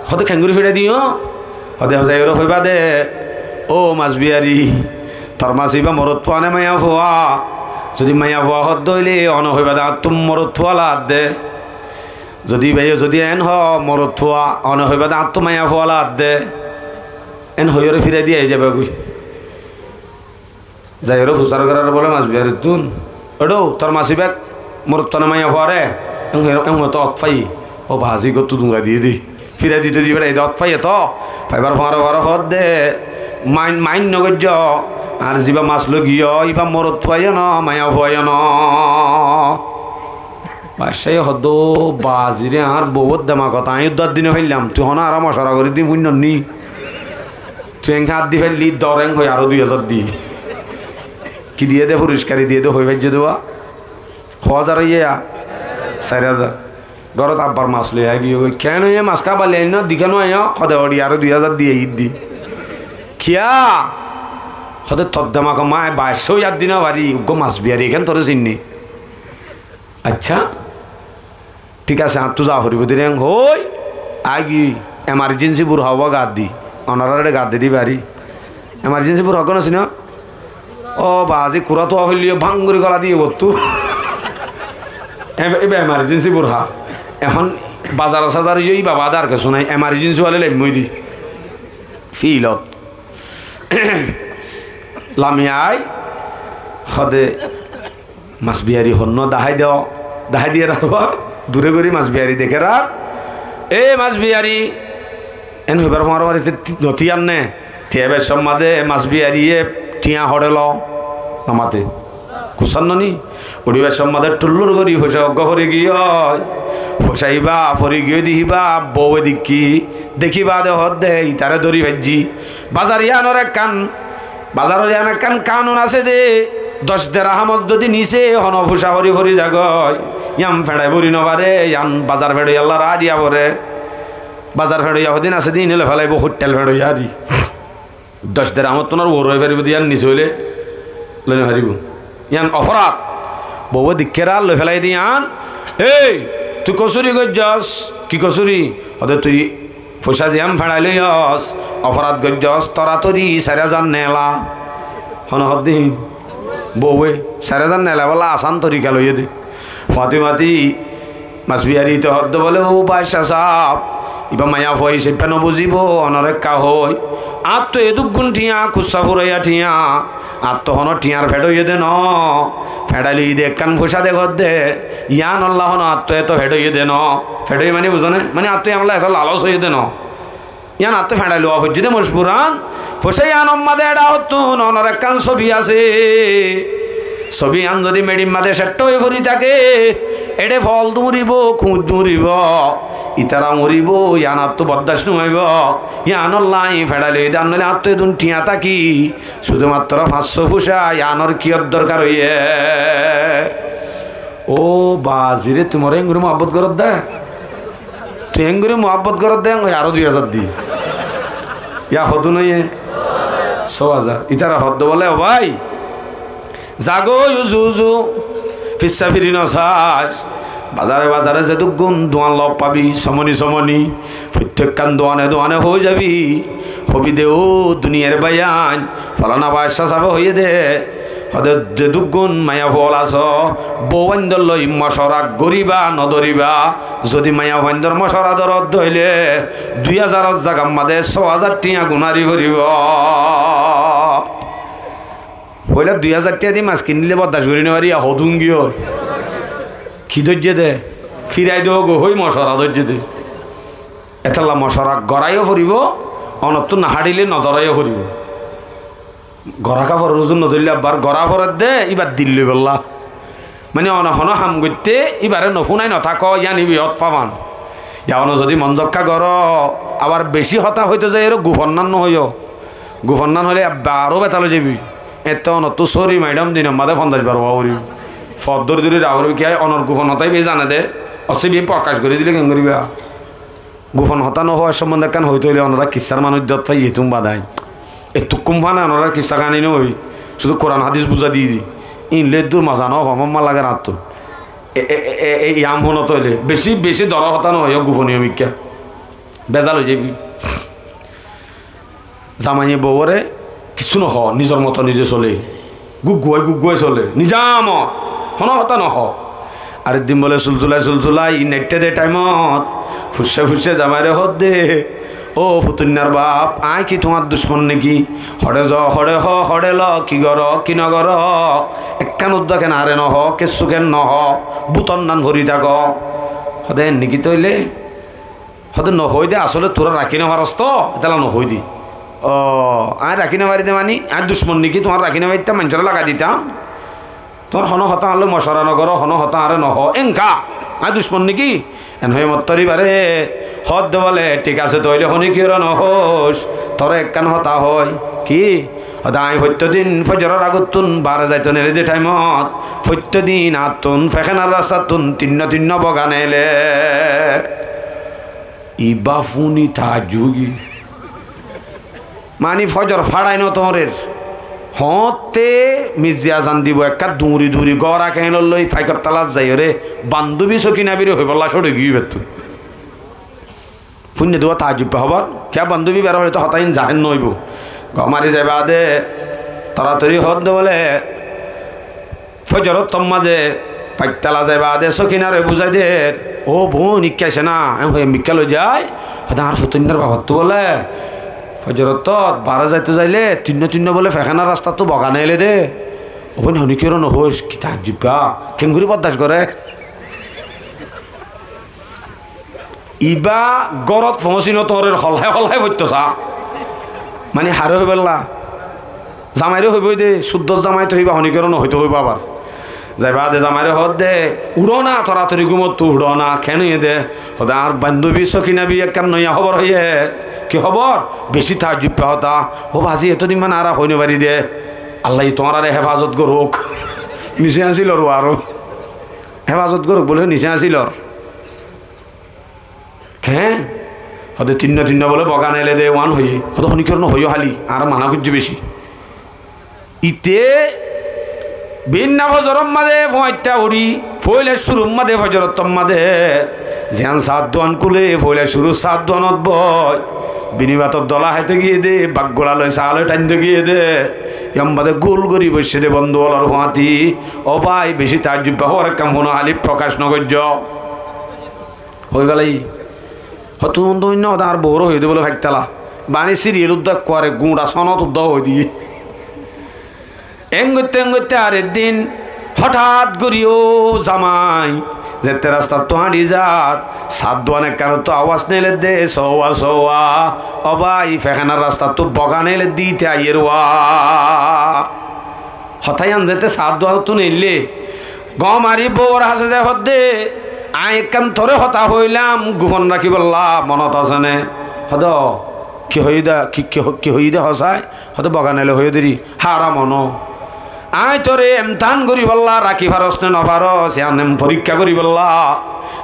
Hoódde, "Keéngorí fírai diyó?" Hoódde, "Hozaiyóre hoibá de, óu mas biyari, tor mas ibá morotfua né maiyafua? Zodi maiyafua hoódde óile, one hoibá de añáttu morotfua laadde." Zodi bái, zodi eén hoó morotfua, one hoibá de añáttu maiyafua laadde. Eén hoiyóre fírai di aiyí zaibá goi. Zaiyóre fusár gorér bóle mas biyarittún, "Eçé, tor mas ibá morotfua né maiyafua re?" Eén hoiyóre, eén hoiyóre to ót faiyé. "Óu baázi, góttu duñrai diyé de." Fírai dito di feçaiyé de, ót faiyé to. Faibar foóñre foóñre hoódde, "Main, main nogoijjó, añár zibá mas loi giyó, ibá morotfua yó noó, maiyafua yó noó." Baccáye hoódde, "Óu baázi re, añár bouwór demakot aññí uddá di no faillám, tui honó añára mocora gorí di fúinno ní? Tui eñgá añár di faillí, dór," eñ hoiyóre aró dui házar di. Ki diyé de, foriskari diyé de, hoi faijjé de wa. Hó házar óiye ya? Sair házar. Górot abbar mas loi aigiyói. "Keén óiye, mas kába loi ainná, dikká no aiyó?" Hoódde, "Óri, aró dui házar di aiyí di." "Kiyá?" Hoódde, "Tor demakot aññí baccá ói ar di no fari, uggúa mas biyari, eén tore sinní." "Accá, thík asé, añáttu za foribóu de." Eñ hoói aigiyói, emarjénsi burha uggúa gaat di, onoráre gaat di di fari. Emarjénsi burha uggúa no sinó? Óu baázi, kurá tuwa foillé yó báñg gorí góla diyé gottú. Ib-, ibá emarjénsi burha. Ehón bazar sazar yó ibá baade ar kessú nái, emarjénsi wale laimmói di. Fílot. Lami aái, hoódde, "Mas biyari honnúa dahái do, dahái diyér ar." Duré gorí mas biyari dekér ar, "Éi mas biyari," eén hoibár foóñre foóñre, "Ti-, ti-, no tíyar né?" Tíyaibar cómot de mas biyariye thiañ hoçé lo, no maté. Kussán no ni? Uçíbar cómot de thullúr gorí foicá uggúa fori giyói. Foicá ibá fori giyói de híba bouwe dekí, dekí baade hoódde, "Itaré dóri faijjí." Bazar yíanor ekkán, bazaror yían ekkán kanun asé de, doc derahamot zodi nise hono fucá fori fori zagói, yían feçai bori no fare, yían bazar feçoiyallar aá diya fore. Bazar feçoiya hodin asé de, íine loi felaibóu, hoittal feçoiya di. Doc derahamottún ar uore ói faribóu de, yían nise óile loi no faribóu. Yían oforad. Bouwe dekkér ar loi felai de yían. "Éi, tui kosúri goijjós, ki kosúri?" Hoódde, "Tui foicá ziyán feçai loiyós, oforad goijjós, toratori sair házar neela." Hone hoódde híin? Bouwe sair házar neela bolla asán torika loiyé de. Fuañti fuañti mas biyarite hoódde bóle, "Óu baccá saab, ibá maiyafua hísafe no buzibóu, onoré ekká hoói, Añáttu edúggún thiañ, kussá furaiya thiañ, añáttu honó thiañr feçó óiye dé noó. Feçáli de ekkán foicá dekódde, yiánolla honó añáttu eto feçó óiye dé noó. Feçó óiye mani buzó né? Mani añáttu yiánolla eto lalós óiye dé noó. Yián añáttu feçáli ówa foijjé dé mocbúran. Foicá yiánor mazé eçé hottún onor ekkán sóbi asé. Sóbi yián zodi meçir mazé ceththa ói fori táke, eçé fool duñribóu, kuñc duñribóu, itará uñribóu, yián añáttu boddac no óibou. Yiánolla añí feçáli de, ar noóile añáttu edún thiañ táki, cúdu mattoró fañssó foicá, yiánor kiyór dorkar óiye? Ó bazire, tui moré engorí muhábbot goródde? Tui engorí muhábbot goródde, engorí aró dui házar di. Yá hodún óiye? Só házar. Itará hoódde bóle, ó bái, zagói uzu uzu, fissá firi nosás. Bazare bazare zedúggún duan log fabi, somoni somoni, foittekkán duane duane hoói zabi. Hobi de, ó duniyair báiyain, folana bacca sábe hoiyé dé, hode zedúggún maiyafuol asó, bou aindór loi mocora goríba nodóriba. Zodi maiyafuaindór mocora dórodde óile, dui házaror zagar mazé só házar thiañ gunári foribóu. Foila dui házar thiañ di mas kiníle boddac gorí nofari, yá hodún giyói. Ki dóijje dé? Firai dógoi hoói mocora dóijje dé. Etólla mocora goráiyo foribóu, onottú noháçile nodórayo foribóu. Gorá kaforor uzur nodóille abbar gorá foredde, íbar dil loibolla. Mani one honó ham goitté íbaré nofúnai notáko, yían íba yót fafan. Yá one zodi mon zokká goró, abar bicí hotá hoitó zaiyóre gufonnán nohoiyó. Gufonnán hoilé ebbe aró betal ói zaibói. Ettó onottú sóri maidhom dinor mazé fonzaic bar ówa foribóu. Fot dóri dóri raá foribóu, kiyá onor gufon hotá íba zane dé, ossé íba forkac gorí dile keén goríba? Gufon hotá nohówar sombonde ekkán hoitó óile onorá kissár manúic dot faiyé tun badain. Ettukkún fana onorár kissá kaáni noói, cúdu Kuran hádis buzá diyí di. Íin loi eddur mazá noó, fomomma lager añáttu. E, e, e, e, e, yam honót óile bicí, bicí doró hotá noó, yó gufoniyo mikká. Bezal ói zaibói. Zamaiye bouwóre kissú nohó, nizor moto nize sole. Gugguwai gugguwai sole, nizamot, honó hotá nohó. Ar eddin bóle sulsulai sulsulai neiththé dé thaimot fuissá fuissá zamairé hoódde, "Ó futuinnar baf, aññí ki tuáñr ducmon néki? Hoçé zo, hoçé hoó, hoçé lo, ki goró, ki nogoró? Ekkán uddá ken añáre nohoó, kessú ken nohoó, bútor nan fori táko." Hoódde, "Enné ki toóile?" Hoódde, "Nohoói dé, asóle tuáñra rakí nofaros toó, etálla nohoói dé." "Ó, aññí rakí nofari dé mani, aññí ducmon néki tuáñr rakí nofaittam, maincóre lagai ditám? Tuáñr honó hotá añár loi mocora nogoró, honó hotá añáre nohoó, enká, aññí ducmon néki?" En hoiyé mottor íbaré hoódde bóle, "Thík asé, toóile honíkiyóre nohoóis, toré ekkán hotá hoói." "Ki?" Hoódde, "Aññí foittó din fójoror agottún baáre zaito neilé dé thaimot, foittó din añáttun fekénar rastattún tinnó tinnó boga neilé." Ibá fúni taajjub ói giyói. Mani fójor fáçai no toóñrer. Hoóñtte mizze azan dibou, ekká duñri duñri góra keéñlor loi faikor talat zaiyóre bandóbi Sókinabire hoibólla cóçoi giyói íbattú. Fúinne dé uwá taajjub fa hobór, kiyá bandóbi ibáre hoilé toó hotá íin zahér noóibou. Gom mari zai baade toratori hoódde bóle, fójorottór mazé faittala zai baade Sókinare buzái der, "Ó boóin, ikká aicó na." En hoiyé mikká loi zai, hoódde, "Añár futuinnar bafattú bóle fójorottót baáre zaito zailé tinnó tinnó bóle fekénar rastattú boga neilé dé." "Ó boóin, honíkiyóre nohoóis, ki taajjub fa, keéngorí boddac goré?" Ibá górot foóñsi no toóñrer, holhái holhái foittó saá. Mani haré hoibólla. Zamairé hoibói dé, cúddor zamai toó ibá honíkiyóre nohoitó hoibóu abar. Zai baade zamairé hoódde, "Uçó na, toratori gúmottú uçó na, keén óiye dé?" Hoódde, "Añár bandóbi Sókinabi ekkán noiya hóbor hoiyé." "Ki hóbor?" "Bicí taajjub fa hotá." "Ó bazi, etódin fán añára hoói nofarí dé." "Allaye tuáñráre hefazot gorouk." Nisé asílor uáro. "Hefazot gorouk" bóle, nisé asílor. Keén? Hoódde, "Tinnó tinnó bóle boga neilé dé," uán hoiyé. Hoódde, "Honíkiyóre nohoiyó háli, añáre maná goijjé bicí." Ite bínna fójoror mazé fuañitta uçí, foóila cúrur mazé fójorottór mazé ziyán saádduán kúle, foóila cúrur saádduánot boói, bini bator dola háito giyé dé, baggula loi saá loi thainto giyé dé, yómma de gúl gorí boiccé dé bondú ólor fuañti. Ó bái, bicí taajjub fa hóbor ekkán fúno, háli frokac nogoijjó. Hoói félaiye. Hottún dóinna hoódde añár bouré hoiyé dé bóle faittala. Baní siriyel uddá kuare guñça sonot uddá hoói diyé. Engoitte engoitte ar eddin hotát gorí ó zamai, zette rastattú añçí zar, saát duan ekkanottú awaz neledde, sóuwa, sóuwa, ó bái, fekánar rastattú boga neledde íte aiyér wá. Hotá yían zette saát duanottú neille, gom ari bouwor hañsé zai hoódde, aññí ekkán toré hotá hoóilam, gufon rakíbollá, monot asé né? Hoódde, ki hoiyí dé, ki, ki ho-, ki hoiyí dé hosái? Hoódde boga neile hoiyó deri, hára mono. Aññí toré emtán goríbollá, rakí faros né nofaros, yían em forikká goríbollá.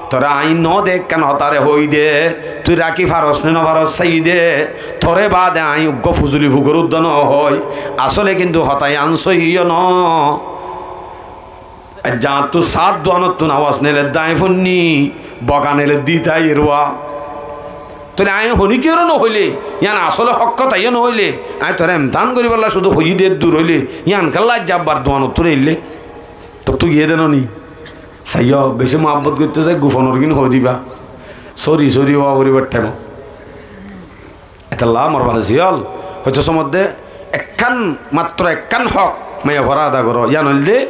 Toré aññí noóde ekkán hotáre hoóide, tui rakí faros né nofaros saiyí dé, toré baade aññí uggúa fuzuli fukor uddá nohoi. Asóle kintu hotá yían sóiyi yó noó. Aijja añáttu saát duanottún awaz neledde aññí fúinni, boga neledde íte aiyér wá. Tóile aññí honíkiyóre nohoilé, yían asóle hók hotá yó nohoilé, aññí toré emtán goríbollá cúdu hoiyí dé eddur óile, yían kiyólla aijja abbar duanottú neille? Tottú giyé dé noní? Saiyó, bicí muhábbot goittó zai gufonor gín hoói diba. Sóri sóri ówa foribár thaimot. Etollá mor bázi ókkol, hoitó somodde ekkán, mattro ekkán hók maiyafuaré ada goró, yían óilde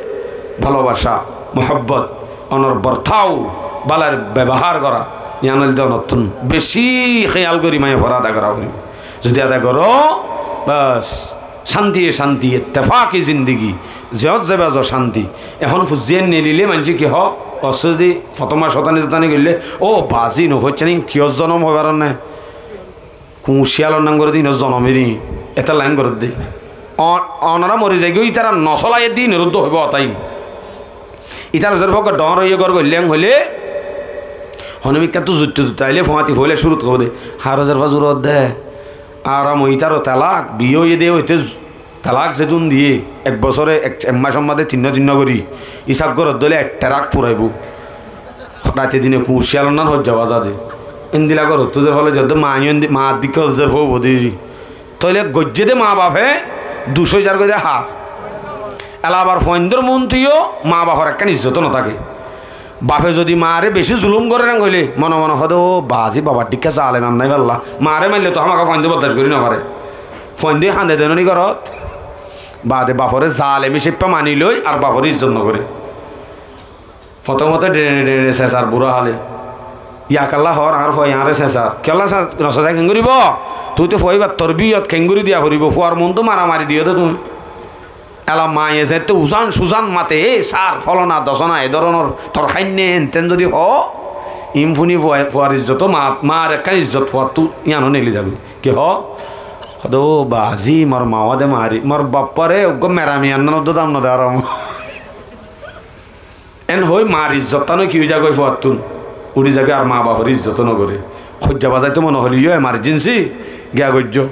bálobacá, muhábbot, onor bortáu, bálar bebahár gorá, yían óilde onottún bicí héyal gorí maiyafuaré ada gorá foribó. Zodi ada goró, bas, cántiye cánti, ettefaki zindigi, ziyót zaiba zó cánti. Ehón fuzzíyan neililé maincé ki hoó? Ossé zodi fottóma cótani-tótani goillé, "Ó bázi, nohoiccá né, kiyór zonom hoibar né? Kuñcíyalor nang goré dé, inor zonom eri, etar lain goré dé." O-, onorá mori zaigói, ítara nosólaiyé dé, inor uddúa hoibó hotá iín. Ítara zerfá uggúa dhoóñr óiye gór goillé, hoilé, honomikkáttú zuittu-duittu ailé, fuáñti foóila cúrut hoibó dé, "Haró zerfá zurot dé, añára moi ítara telak, biyá óiye dé óite z-, telak zedún diyé, ek bosóre ek, ek mácor mazé tinnúa tinnúa gorí, ísab gorot dóile ek terak furaibó. Raite dine kuñcíyalor nán hoijja bazá dé." Endila gorottú zerfá loi zodde, maáñyó endi-, maár dikká zerfá óibo dé. Tóile goijjé dé maa bafe ducó izar goijjé hár. Ela abar fuaindór muúntu yó maa bafor ekkán izzot notáke. Bafe zodi maaré bicí zulúm goré nang hoilé, mone mone hoóde, "Ó bázi, babar dhíkka zalem ar nái bálla. Maaré maille toó hámaka fuaindói boddac gorí nofaré." Fuaindói hañde de noní górot. Baade baforé zalem hísafe mani loi ar baforé izzot nogoré. Fotómot dheñe dheñe sesar burá hále. Yá kiyólla hoór, añár fuaye añáre sesar. Kiyólla se-, nosesai keéngorí bo? Tuñí to fua íbar torbiyot keéngorí diya foribó. Fuar muúntu maramari diyó dé tuñí. Ela maye zeéñtte uzán-suzán mate, "Ei sar, fólana, dosóna, e dóronor tor háinne", enten zodi hoó, iín fúni fua-, fuar izzot, ma-, maar ekkán izzot fuattú yíano neeli zagói. Ki hoó? Hoóde, "Ó bazi, mor maáde maari, mor bappáre uggúa merami annán uddúa dam node aram." Eén hoói maar izzottán ki ói zagói fuattún? Uçí zagói ar maa bafor izzot nogoré. Hoijja bazaitó mone hoilé yó emarjensi giya goijjó.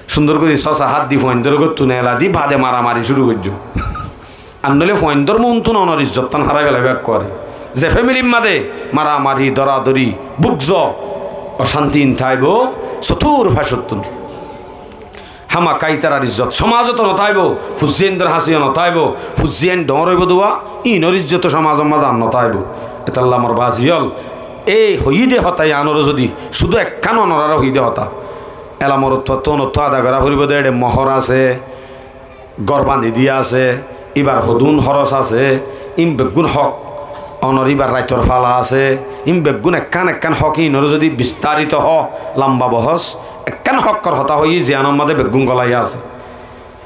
Cúndor gorí sósa hát di fuaindór góttun ela di baade maramari cúru goijjó. Ar noóile fuaindór muúntu onor izzottán hárái felaibá ekkuare. Ze fémilir mazé maramari, doradori, bugzo, ocánti iín táibo, sotúr facottún. Hámaka ítarar izzot somazot notáibo, fuzzíaindór hañsiyó notáibo, fuzzíain dhoóñr óibo duwa, iínor izzot somazor mazé ar notáibo. Etálla mor bazi ókkol, ei hoiyí de hotá yíanoré zodi cúdu ekkán onoráre hoiyí de hotá, ela morotfuattú onottú ada gorá foribó de, eçé mohór asé, gór bañdí diya asé, íbar hodún hóros asé, ín beggún hók, onor íbar raitor fala asé, ín beggún ekkán ekkán hók, íinoré zodi bistarito hoó, lamba bohós, ekkán hókkor hotá hoiyí ziyánor mazé beggún goláiya asé.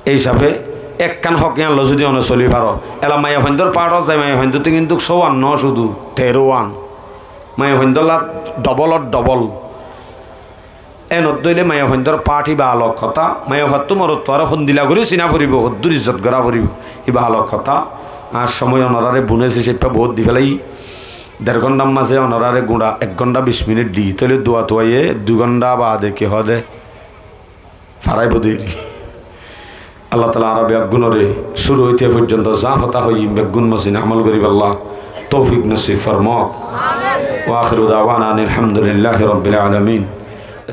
Ei hísafe ekkán hók yían loi zodi one soli faro, ela maiyafuaindór paáñçot zai maiyafuaindóttu kintú sóuwan noó, cúdu terówan. Maiyafuaindólla dhobólor dhoból. Eénot dóile maiyafuaindór paáñçot íba alok hotá, maiyafuattú morotfuaré hondila gorí siná foribó, hoddúr izzot gorá foribó, íba alok hotá. Añár somoi onoráre bunés hísafe boóut di félaiyí. Der gónthar mazé onoráre guñça ek góntha bic minit di, tóile duwa tuwaiye dui góntha baade ki hoóde faráibo deri. Allah taala añára beggúnore cúru óite foijjonto za hotá hoiyí beggún mozin amol goríbolla toufik nosib formouk. Wa akhiru dawana anil hamdulillahi rabbil alamin.